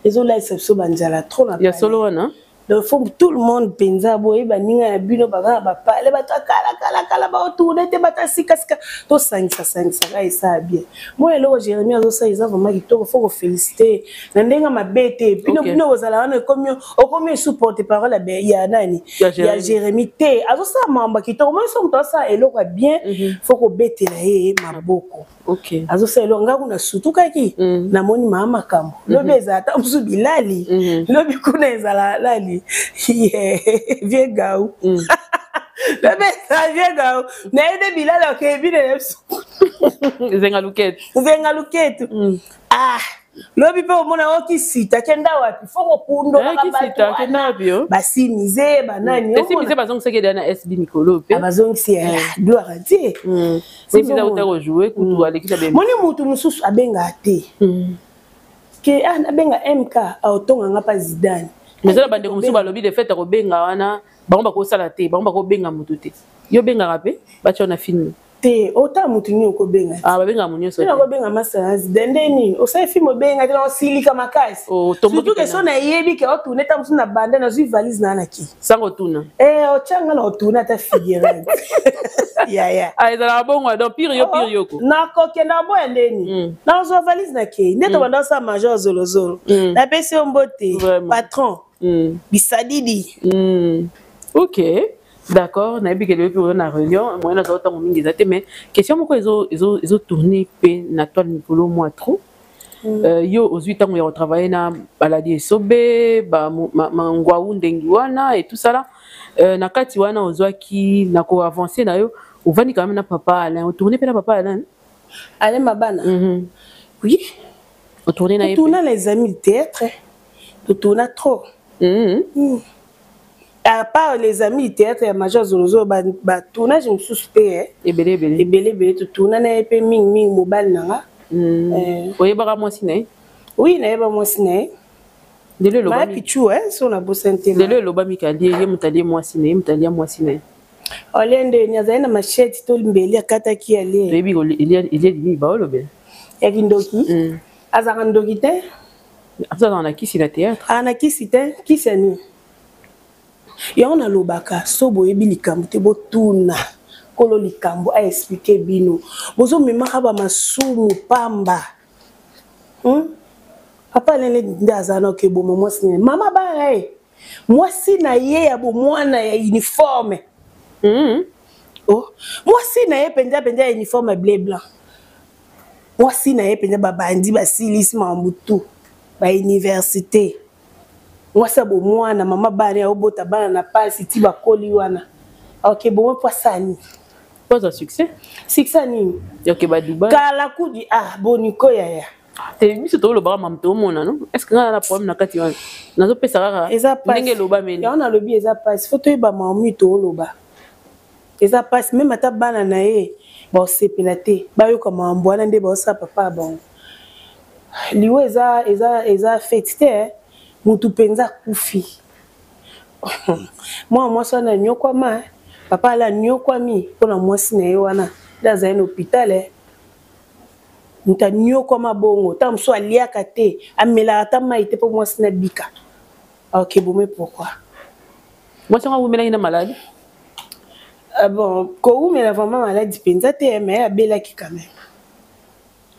ezolalisa biso banzala trop na ya solo wana. Donc faut tout le monde mpenza boyeba ninga ya bino baza na bapale, bato ya kala kala kala baotourne te, bato ya sikasika, tosangisa sangisaka, esala bien. Mwa eloko Jérémie azosala eza vraiment kitoko, faut kofélicité na ndenge mabe te. Bino bino kozala wana, ekomi okomi esu porte parole ya nani, ya Jérémie te. Azosala makambo ya kitoko. Moi, so moto asala eloko ya bien, faut kobetela ye maboko. Azosala eloko, nga kuna sutukaki, namoni maa makambo. Lobi ezala ata mosusu bilali, lobi kuna ezala lali vie gau, lobi ezala vie gau naye nde bilali akeyebi na biso. Zenga luketu. Zenga luketu. Ah, lobi mpe omona okisita kenda wapi, fo kokundolaka bato basimize banani. Esimize bazongisaki eda na SB mikolo mpe. Bazongisi, gloire à Dieu. Simize auta kojouer kutu alekisa. Moni mutu mosusu abengaka te ke ah, nabenga MK aotonganga mpa Zidane. Mais eza na bandeko mosusu balobi de fait akobenga wana, bango bakosala te, bango bakobenga motu te. Yo obengaka mpe batya na film? Te, ota motu nini okobenga? Ah, babengaka mo nyonso. Te, nakobenga masala Zidane nde nini, osali film obenga te, naosilika makasi, surtout ke so nayebi ke otourne ta mosusu na banda, nazwi valise na naki. Sango otuna. Otyanga na otourne ata figurante yaya. Ah, ezalaka bongo, donc pire yo, pire yoko. Nakokenda boya ndeni, nazwa valise na kei nde tobanda osala major zolozolo. Napesi yo mbote, patron bisadidi. Ok, d'accord. Nayebi ke loyebi oza na réunion, moyen nazwa ntango mingi eza te, mais question moko ezotourne mpe na toile mikolo mwa trop. Yo ozwi ntango ya kotravaille na baladi esobe mangwau ndengi wana et tout ça là, na kati wana ozwaki na koavance na yo, ovandi quand même na papa Alain, otourne mpe na papa Alain. Alain Mabana? Oui. Otourne na ye? Totourna Les Amis du Théâtre, totourna trop. À part Les Amis du Théâtre ya major Zolozolo, batournage mosusu mpe. Ebele ebele. Ebele ebele, totourna na ye mpe mingimingi mobali na nga. Oyebaka mwasi na ye? Oui, nayeba mwasi na ye. Lelo elobami. Pichu so nabosani te. Lelo elobami kalie ye moto alie mwasi na ye, moto alia mwasi na ye. Olie ndeni? Azali na machette to mbeli akataki, alie. Toyebi elie nini baolobela. Ya kindoki, azalaka ndoki te. Azalaka na kisi na théâtre. Aa, na kisi te, kisi ya nini? Yango nalobaka, so boyebi likambo te, botuna nkolo likambo aexpliquer bino. Bozomemaka bamasumu pamba, Papa Nene nde aza na okeboma mwasi nene, mama bana na ye, mwasi na ye ya bomwana ya uniforme. Oh, mwasi na ye mpenza mpenza ya uniforme bleu blanc, mwasi na ye mpenza babandi basilisi makambo tu bauniversité, mwasi ya bomwana, mama bana ya obota bana na pasi ti bakoli wana, ok, bongo mpo asani? Mpo azwa succès. Succès nini? Yoke badubai. Kala kudi, ah, boniko yaya. Te, biso tolobaka mamu toomona, no? Est ce que ngai na problème na kati wana? Nazopesa kaka ndenge elobameli. Yango nalobi, eza pasi, faut toyeba mamu tooloba. Eza pasi, même ata bana na ye baosepela te, bayoka makambo wana nde baosala papa ya bango. Liwa eza fête te. Motu mpenza akufi, mwana mwasi wana anyokwama, papa ala anyokwami mpona mwasi na ye wana nde azali na hôpital. Moto anyokwama bongo, ntango mosusu aliaka te, amelaka ata mai te mpo mwasi na bika. Ok, bome pourquoi? Mwasi yango awumelaki na maladi? Ah bon, kowumela vraiment maladi mpenza te, mais abelaki quand même,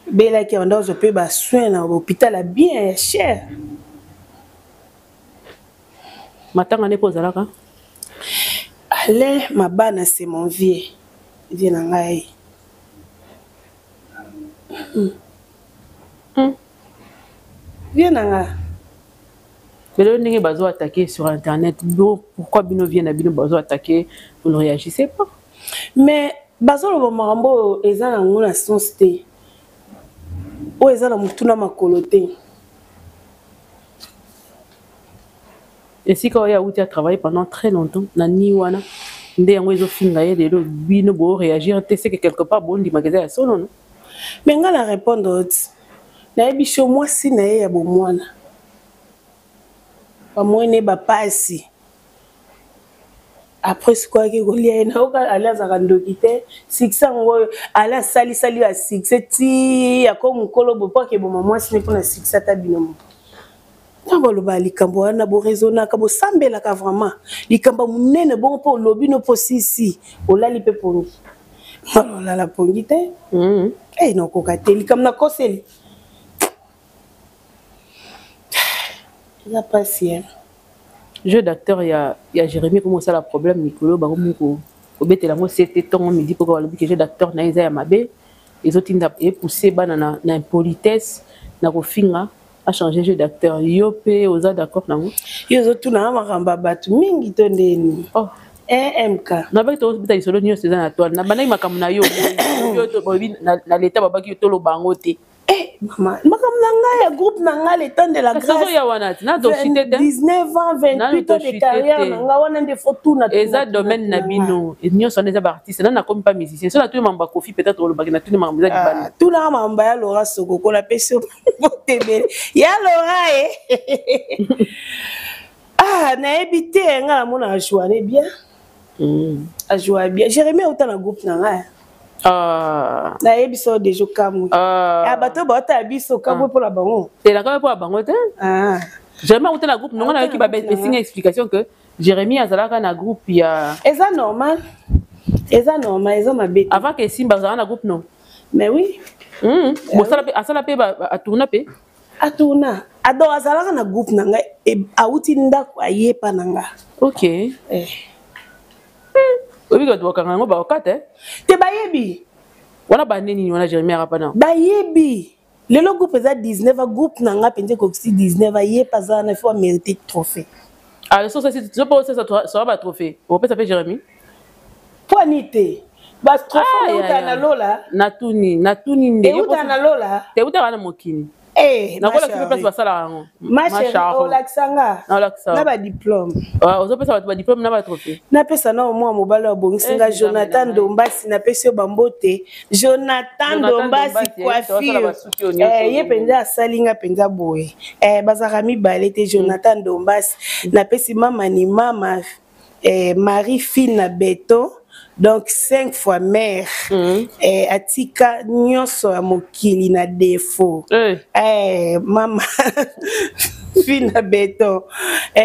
belaki anda ozwa mpe basoin na hôpital ya bien, ya cher. Matanga nde mpo ozalaka? Alain Mabana, c'est mon vieux, vieux na ngai. Vieux na nga. Lelo ndenge bazo attaquer sur internet, pourquoi bino vieux na bino bazo attaquer, vous ne réagissez pas? Mais bazoloba makambo oyo eza nango na sens te, oyo eza na motu na makolo te. Esika oyo awuti atravaille pendant très longtemps na ni wana nde yango ezofinga ye lelo, bino boréagir te, c'est que quelque part bondimaka eza ya solo, no? Mais nga na répondre oti, nayebi so mwasi na ye ya bomwana, bamwene bapasi. Après sikoyo ake kolia ye, nayoka ale azalaka ndoki te. Succès yango oyo ale asalisali ya succès ti ako mokolo boye mpo akeboma mwasi ne mpo na succès. Ata bino moko ntango balobaka likambo wana, boraisonnaka, bosambelaka vraiment likambo ya monene bongo mpo olobi no mpo sisi olali mpe pongi, ngala olala pongi te. E nakoka te, likambo nakoseli eza mpasi. Jeu d'acteur ya Jérémie komo osala problème mikolo, bakomi kobetela yango sete ntongo midi mpo balobi ke jeu d'acteur na ye eza ya mabe, ezotinda epousse bana na impolitesse, na kofinga. Achanger jeu d'acteur, yo mpe oza d'accord nango? Yo ozotunanga makambo ya bato mingi to ndeni? Oh. Mk. Nabaki tobeta lisolo nyonso eza na toile. Nabandaki makambo na yo, oyebi na leta babaki yo toloba yango te. Eh, mama, makambo na ngai ya groupe na ngai, Le Temps de la Grâce. Ya wana ti nazoshite te. 19 ans, 28 ans de carrière na ngai wana nde fo tuna. Eza domaine na bino nyonso wana, eza baartiste. Nani nakomi pa musicien, so natuni mambo ya Kofi, peut-être olobaki natuni makambo eza libanda. Tunaka makambo ya Lora Sokoko. Napesi yo motebele ya Lora e. Ah, nayebi te, ngai namona ajoine bien. Ajoua bien. Jérémie auta na groupe na ngai. Ah. Nayebi so deja okamwe. Ah. Bato baotala biso, okamwe mpona bango. Te, nakamwe mpona bango te. Ah. Jérémie auta na groupe nongo, nayoki bapesinga explication que Jérémie azalaka na groupe ya Eza normal, eza normal, eza mabe te. Avant ke Simba azalaka na groupe no. Mais oui. Bosala mpe, asala mpe, atourna mpe. Atourna ado, azalaka na groupe na ngai, awuti ndako ayepa na nga. Ok. Eh. Oyebi bato bakanga yango bakokata. Te, bayebi. Wana bande nini wana Jérémie akapa na Bayebi lelo groupe eza 19 a groupe na nga mpenza ekokisi 19, ayepa aza wana, il faut amérite trophée. Ah, so so po osesa soa batrophée, okopesa mpe Jérémie? Mpo ani te, batrophée euta na lola. Natuni, natuni nde. Euta na lola. Te, eutaka na mokili. Eh, nakolakisa mpe place basalaka yango. Ma chérie, olakisa nga na badiplôme. Ozopesa bato badiplôme na batrophée. Napesa na omwa mobali oyo abongisi nga, Jonathan Ndombasi. Napesi yo bambote, Jonathan Ndombasi coiffure. Ye mpenza asali nga mpenza boye. Bazalaka mibale te, Jonathan Ndombasi. Napesi mama ni mama Marie Fine Beton, donc cinq fois mère. Atika nyonso ya mokili na défaut. Mama Fina Beton.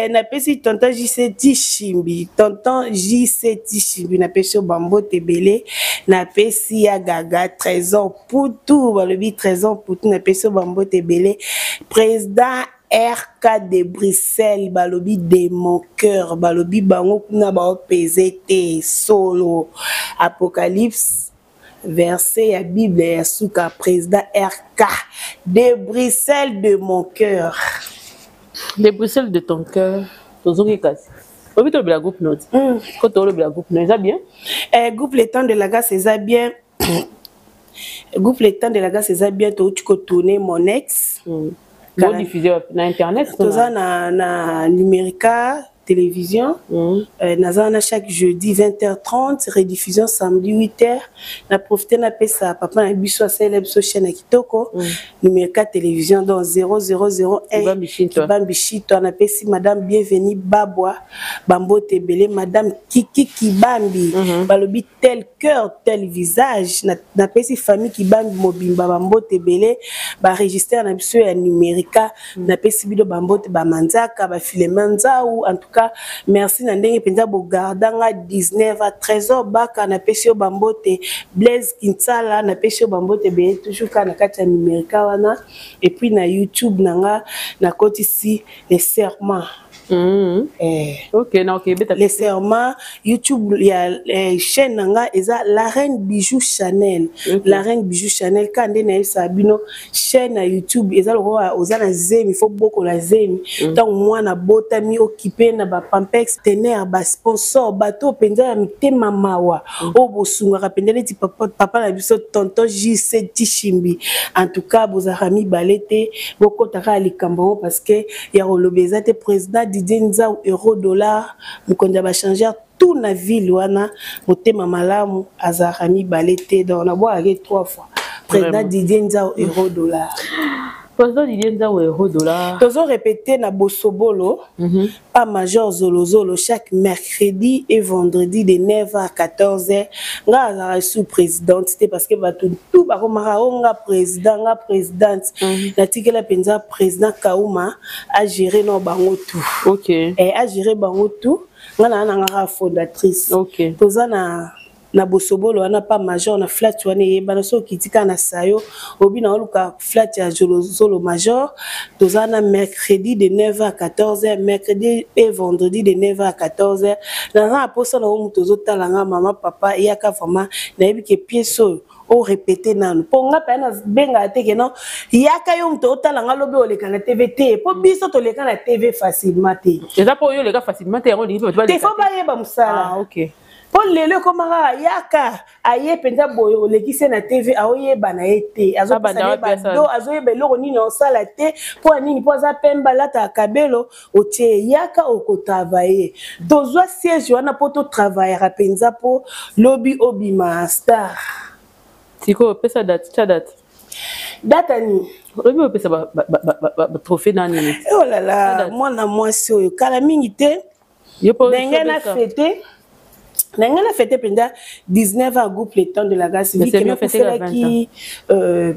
Napesi tonton JC Tishimbi, tonton JC Tishimbi, napesi yo bambote ebele. Napesi ya Gaga Trésor Putu, balobi Trésor Putu, napesi yo bambote ebele. Président RK de Bruxelles, balobi de mon cœur, balobi bango kuna baopese te solo. Apocalypse, verset ya Bible ya suka. Président RK de Bruxelles, de mon cœur. De Bruxelles, de ton cœur. Tozongi kasi, oyebi tolobela groupe note. Ko tolobela groupe no, eza bien. Groupe Le Temps de la Grâce eza bien. Groupe Le Temps de la Grâce eza bien. Touti kotourne Mon Ex. Bodiffuse na internet? Toza na Numérica Télévision. Naza wana chaque jeudi 20h30, rediffusion samedi 8h. Na profite napesa papa na biso asalela biso chaîne ya kitoko. Numérica Télévision, donc 0001 Kibambi Shito. Napesi madame Bienvenu Babwa bambote ebele, madame Kiki Kibambi. Balobi tel cœur, tel visage. Napesi famille Kibambi mobimba bambote ebele, baregistre na biso ya Numérica. Napesi bino bambote, bamanzaka bafilema nzau. En tout cas, merci na ndenge mpenza bogardanga 19 à Trésor Baka, napesi yo bambote. Blaise Kinsala, napesi yo bambote ebele, toujours kaka na kati ya Numérica wana. Et puis na YouTube na nga nakotisi Les Serments. Ok, na ok, beta. Les Serments, YouTube ya chaîne na nga eza La Reine Bijou Chanel. La Reine Bijou Chanel, ka nde nayebisaka bino, chaîne ya YouTube eza lokola oza na zemi, fo bokola zemi. Ntango mwana botami, okipe na bapampex tener, basponsor, bato mpenza ya mitema mawa oyo bosungaka mpenza neti papa, papa na biso tonton JC Tishimbi. En tout cas, bozalaka mibale te, bokɔta kaka likambo yango parce que ya koloba eza te. Président Didier Nzau, euro dollar, mokonzi ya bachangeur tout na ville wana, motema malamu, azalaka mibale te. Donc nabwakaki trois fois président Didier Nzau, euro dollar. Président Didier Nzau euro dollar. Tozo répéter na Bosobolo, pa Major Zolozolo chaque mercredi et vendredi de 9h à 14h. Nga azalaka sous présidente te parce que bato tout bakomaka o nga président, nga présidente. Natikela mpenza président Kauma a gérer no bango tout. Eh, a gérer bango tout. Nga na na nga fondatrice. Toza na Bosobolo wana pa Major na flat wana eyebana. So okiti kaka na sayo obi na oluka flat ya Zolozolo Major. Toza na mercredi de 9h à 14h, mercredi et vendredi de 9h à 14h. Naza na posa na yo, moto ozotala nga, mama, papa, yaka vraiment. Nayebi ke pièce oyo orépété nanu mpo nga mpe nabengaka te ke non, yaka. Yo moto otala nga, lobi oleka na TV te, mpo biso toleka na TV facilement te. Eza mpo oyo oleka facilement te, yango olingi mpe bato te fo bayeba mosala. Ah, ok. Mpo lelo ekoma kaka yaka, aye mpenza boye, olekisi ye na TV, aoyeba na ye te, azopesa ye bado, azoyeba eloko nini osala te. Mpo ya nini? Mpo aza pembe, alataka kabelo. Otie, yaka, okotravaille. Tozwa siège wana mpo totravaillaka mpenza mpo lobi obima star. Sikoyo opesa date, tia date. Date nini? Olobi opesa batrophée na nini? Oh lala, mwana mwasi oyo kala mingi te. Ndenge na fete, ndenge na fete mpenza 19 ans groupe Le Temps de la Grâce, nakufelaki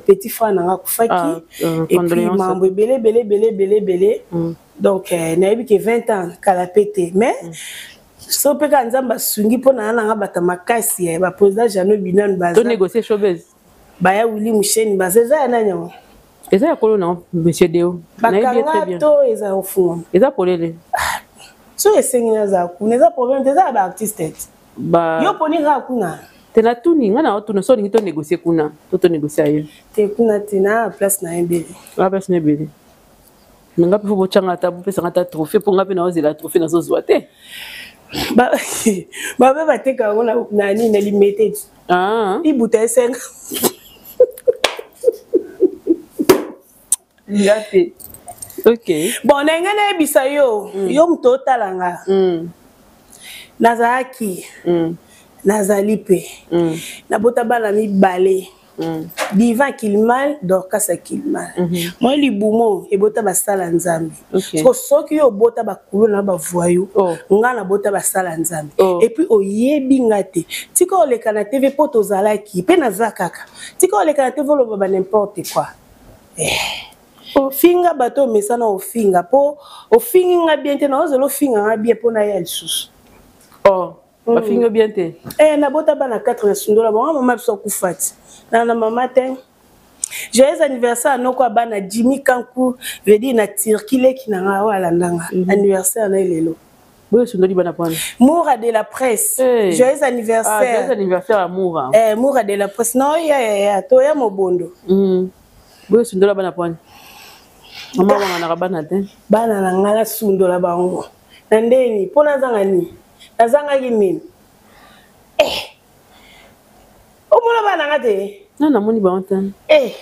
petit frère nanga akufaki, et puis mambo ebele ebele ebele ebele ebele. Donc nayebi ke 20 ans kala pe te, mais so mpe kaka Nzambe asungi mpo na nanga bato makasi, baprésident Jano Binano. Baza showbiz. Baya Willi Musheni, baza. Eza ya nani yango? Eza ya kolo na monsieur Deo. Bakanga to eza ofungwama? Eza polele. So esengi nazala kuna, eza problème te. Eza ya baartiste te. Yo poni kaka kuna. Te, natuni nga na otuna so olingi tonégocie kuna to tonégocie aye. Te, kuna te, na place na ye ebele. Na place na ebele, me nga mpe fo botyanga ata, bopesanga ata trophée, mpo nga mpe naozela trophée, nazozwa te. Babe bateka yango na nini, na Limete. Ibuta esenga. Nga te, ok. Bon, na ngai nayebisa yo, yo moto otala nga, nazalaki, nazali mpe, nabota bana mibale, Divan Kilmal, Dorcas Kilmal. Moi libumo ebota basala Nzambe. So soki yo obota bakulu na bavoyu, nga nabota basala Nzambe. Et puis oyebi nga te, tika oleka na TV mpo tozalaki mpe naza kaka. Tika oleka na TV oloba ba n'importe quoi. Eh. Ofinga bato omesana ofinga, mpo ofingi nga bien te, naozela ofinga nga bien mpo naya lisusu. Oh. Bafingi yo bien te? Eh, nabota bana 4, na sundola bango. Mama biso akufa ti na mama te. Joyeux anniversaire noko ya bana Jimmy Kanku, veut dire na Turquie, leki na nga oyo alandanga. Anniversaire na ye lelo. Boyo osundoli bana pwana. Moura de la presse. Hey. Joyeux anniversaire. Ah, joyeux anniversaire à Moura. Eh, Moura de la presse. Non, ya ya ya, toya mobondo. Boyo osundola bana pwana. Mama wanganaka bana te. Bana na nga nasundola bango na ndeni mpo nazanga nini? Nazangaki nini? Eh. Omona bana nga te? Na namoni bango te. Eh.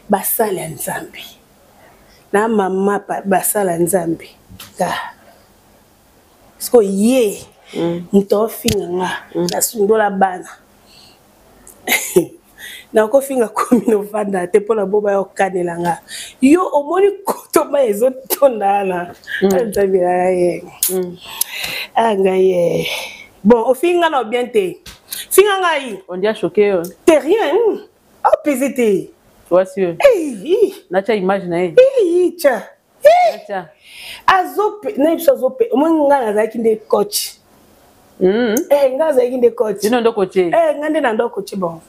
Basala ya Nzambe na mama, basala Nzambe ka siko ye moto aofinga nga, nasundola bana, nakofinga komi novanda te mpona bo baya kokanela nga. Yo omoni kotoma ezotonda wana. Nzambe ye a ngai ye. Bon, ofingi nga na bien te, finga ngai. On dit choqué yo. Te, rien, apese te. Toi sûr? Natya image na ye. Tya. Natya. Azope nayebi biso, azope. Omoni ngai nazalaki nde coach. Eh, ngai azalaki nde coach. Bino ndo coach? Eh, ngai nde na ndo coach bango.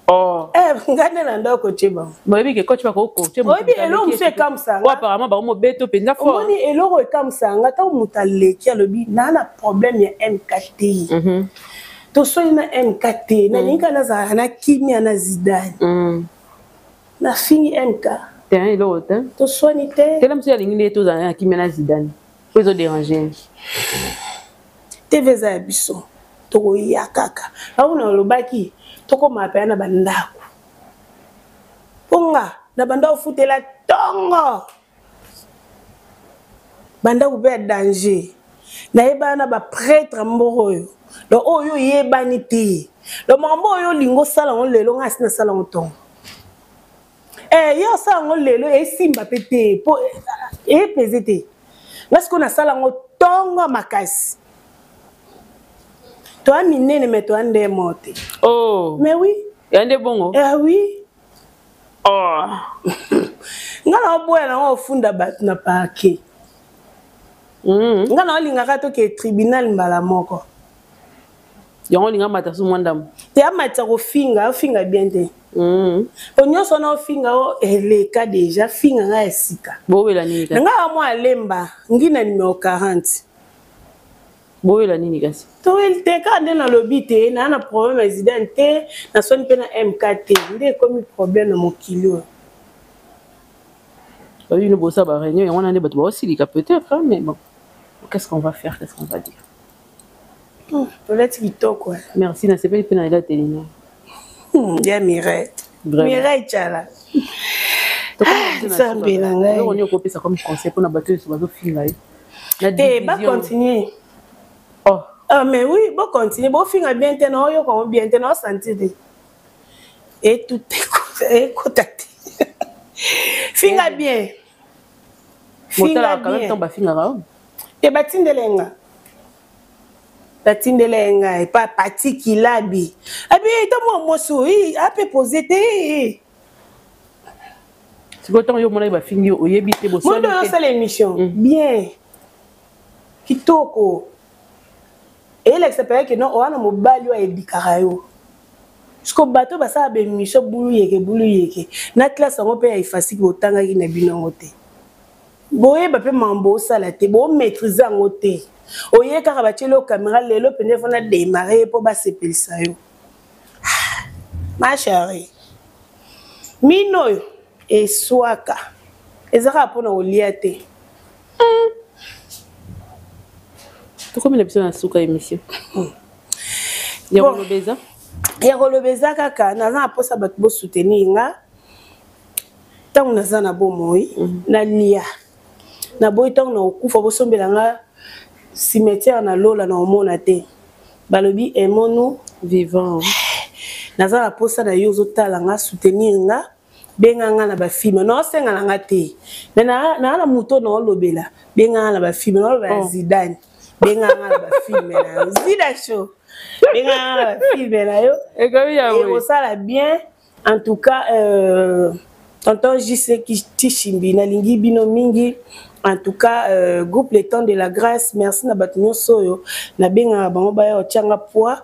Oh. Eh, ngai nde na ndo coach bango. Boyebi ke coach bakokoche. Oyebi eloko mosusu ekamwisanga? Apparemment bango mobeto mpenza fort. Omoni eloko ekamwisanga, ntango moto aleki alobi naa na problème ya MKT, tosoli na MK te, nalingi kaka nazalaka na kimia na Zidane, nafingi MK. Te, eloko te. Toswani te. Tela mosusu alingi nde tozala na kimia na Zidane po ezoderange. TV eza ya biso, tokoya kaka auna. Olobaki tokómaa mpenza na bandako, mpo nga na banda ofutela ntongo bandako mpe ya danger. Nayebana na baprêtre mboko oyo. Donc oyo oyebani te, donc makambo oyo olingi osala yango lelo, ngai asi nasala yango ntongo. Eh, ye osala yango lelo esimba mpe te mpo epese te. Nga sikoyo nasala yango ntongo makasi. Toa minene mais toa nde mo te. Oh. Mais oui. Ya nde bongo? Eh oui. Oh. Nga na oboya nango ofunda bato na parquet. Nga na olingaka toke tribunal mbala moko. Yango olinga mata so mwa ndambo. Te amatisa kofinga, ofinga bien te. Po nyonso wana ofinga o eleka deja, finga nga ya sika. Bowela nini kasi? Nga wa mwa alemba, ngi na numero 40. Bowela nini kasi? Toweli te, kaka nde nalobi te, naa na problème ya Zidane te, naswani mpe na MK te, nde ekomi problème na mokili oyo. Babi bino bosala ba réunion, yango wana nde bato baosilika peut-être, mais bon. Qu'est-ce qu'on va faire, qu'est-ce qu'on va dire? Tolati kitoko. Merci, nasepeli mpe na elateli na. Ya Mireille. Mireille Tshala. Nzambe na ngai. Eloko nini okopesa comme conseil mpona bato nyonso bazofinga yo? Te, bacontinue. Oh. Ah, mais oui, bocontinue, bofinga bien te, na oyoka yango bien te, na osentir te. Ekota te. Finga bien. Finga bien. Bafingaka yo? Te, batindele nga. Batindela ye ngai pa Pati Kilabi. Abi ta mwa mwasi oyo ape pose te. Sikoyo ntango yo omonaki bafingi yo, oyebi te boswani te. Mondo osala émission bien kitoko eyelakisa mpenza ke non oza na mobali oyo ayebikaka yo. Siko bato basala ba émission bulu yeke bulu yeke na classe yango mpe ya ifasiki botangaki na bino yango te. Boyeba mpe mambo osala te, bomaîtrise yango te. Oye kaka batieli yo caméra lelo mpenza efo na démarrer mpo basepelisa yo. Ma chérie, mino oyo eswaka eza kaka mpona kolia te. Tokomi na biso na suka émission. Ya koloba eza? Ya koloba eza kaka naza na mposa bato bosoutenir nga ntango naza na bomoi, nalia naboyi ntango nakokufa bosombela nga cimetière na lola na omona te. Balobi aimons-nous vivant. Naza na posa na yo ozotala nga, soutenir nga, benga nga na bafilme. Naosenga na nga te, mais na na moto naolobela, benga nga na bafilme, naolobela Oh. Zidane, benga nga na bafilme na yo. Zida show, benga nga na bafilme na yo. Ekomi ya boye. Ekosala bien. En tout cas, tonton JC Tishimbi, nalingi bino mingi. En tout cas, groupe Le Temps de la Grâce, merci na bato nyonso oyo nabengaka bango baya kotianga poids,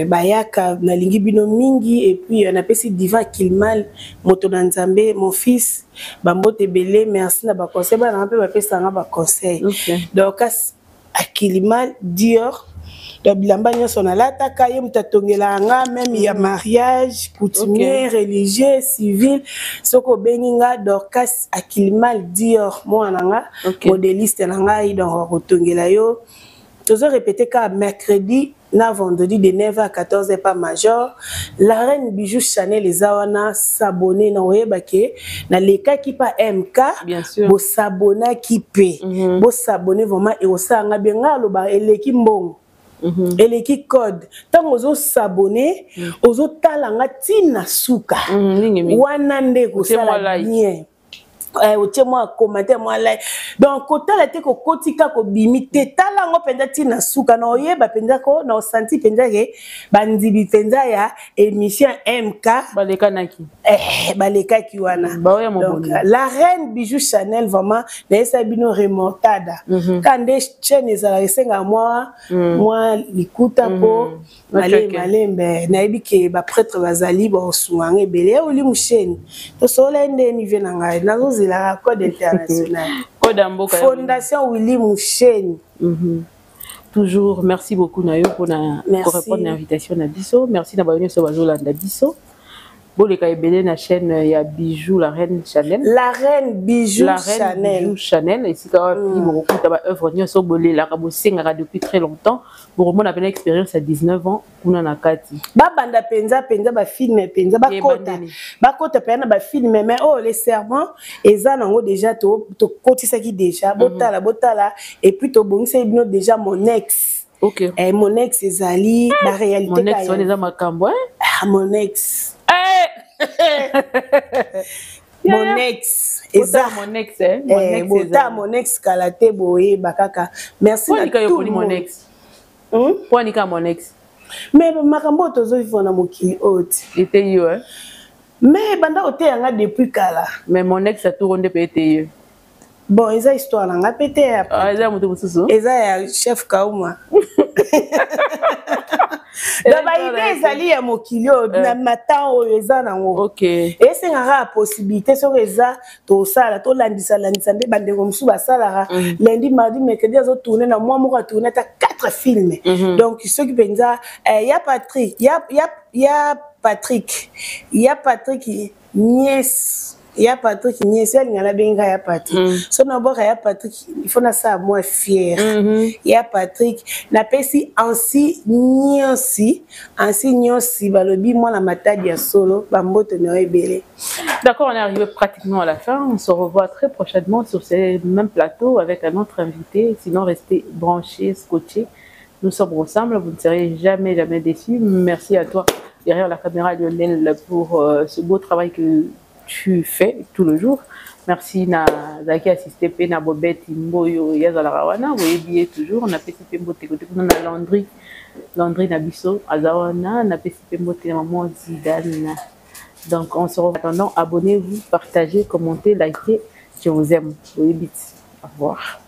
bayaka, nalingi bino mingi. Et puis napesi Diva Kilmal, moto na Nzambe, mon fils, bambote ebele, merci na ba conseil, bana mpe bapesanga ba conseil. Okay. Donc Akilimal Dior, donc bilamba nyonso nalataka ye moto atongelaka nga, même ya mariage coutumier, religieux, civil. Soki obengi nga Dorcas Akilimal Dior, mwana na nga, modéliste na ngai, donc akotongela yo. Tozo répéter kaka mercredi na vendredi de 9h à 14h pas major. La reine Bijou Chanel eza wana, s'abonner na oyeba ke na lekaki pa MK, Bien sûr. bo s'abonnaki pe. Bo s'abonner vraiment et osanga bien nga loba eleki mbongo. Eleki code. Tango ozo s'abonner, ozo tala nga tina suka. Mingi, mingi. Wana nde Otie kosala mwa like. bien. Otie mwa commentaire, mwa like. Donc kotala te kokotika kobimi te, tala yango mpenza ntina suka na oyeba mpenza ko na osanti mpenza ke bandibi mpenza ya émission MK balekanaki. Balekaki wana. Baoya Donc, moboni. la reine Bijou Chanel vraiment nayesa bino remontada. Ka nde chaîne ezalaka esengaka mwa likuta po malembe nayebi ke ba prêtre bazali baosunga nga ebele. Ya oli musheni tosola nde nive na ngai nazozelaka code international. Code ya mboka ya Fondation Willy Musheni. Toujours merci beaucoup na yo mpona Merci. korépondre na invitation na biso. Merci na bayo nyonso bazolanda biso. Boleka ebele na chaîne ya Bijou la Reine Chanel. La Reine Bijou La Reine Chanel. Bijou Chanel esika wapi bokokuta ba œuvre nyonso bolelaka bosengaka depuis très longtemps. Bokomona pena expérience ya 19 ans kuna na kati. Babanda penza penza ba film penza bakota. Ebandeli. Bakota penza na ba film mais oh les sermons eza nango déjà to kotisaki déjà botala botala et puis to bongisa bino déjà mon ex. Mon ex ezali ba réalité Mon ex ka wana eza makambo, hein? Ah, mon ex. ex eza mon ex eh? mon eh, ex bota mon ex kala te boyeba kaka. Merci na tout le mon ex. Mpo anika mon ex? Mais makambo oyo tozovivre na mokili oyo ti ete yo, eh? Mais banda koteya nga depuis kala. Mais mon ex aturo nde mpe ete yo. Bon, eza histoire na nga mpe te. Ah, eza moto mosusu. Eza ya chef Kauma. Donc baide ezali ya mokili oyo na matan oyo eza nango, esengaka ya possibilité. Soki eza tosala, tolandisa landisa nde bandeko mosusu basalaka lundi, mardi, mercredi, azotourne na mwa moko, atourne ata 4 filme. Donc soki mpenza ya Patrick, ya Patrick, ya Patrick Nies, ya Patrick Nies, alinga nabenga ya Patrick. So nabwaka ya Patrick, il faut nasala mwa fier. Ya Patrick, napesi ansi nyonsi, ansi nyonsi balobi mwana Matadi ya solo, bamboto na yo ebele. D'accord, on est arrivé pratiquement à la fin. On se revoit très prochainement sur ce même plateau avec un autre invité. Sinon, restez branchés, scotchés. Nous sommes ensemble, vous ne serez jamais, jamais déçus. Merci à toi, derrière la caméra, Lionel, pour ce beau travail que tu fais tout le jour. Merci na zaki assisté pe na Bobette Mboyo yazalaka wana, boyebi ye toujours. Napesi pe mbote kote kuna na Landry, Landry na biso aza wana. Napesi pe mbote na maman Zidane. Donc on se revoit. Attendant, abonnez-vous, partagez, commentez, likez. Je vous aime. Boyebi. Au revoir.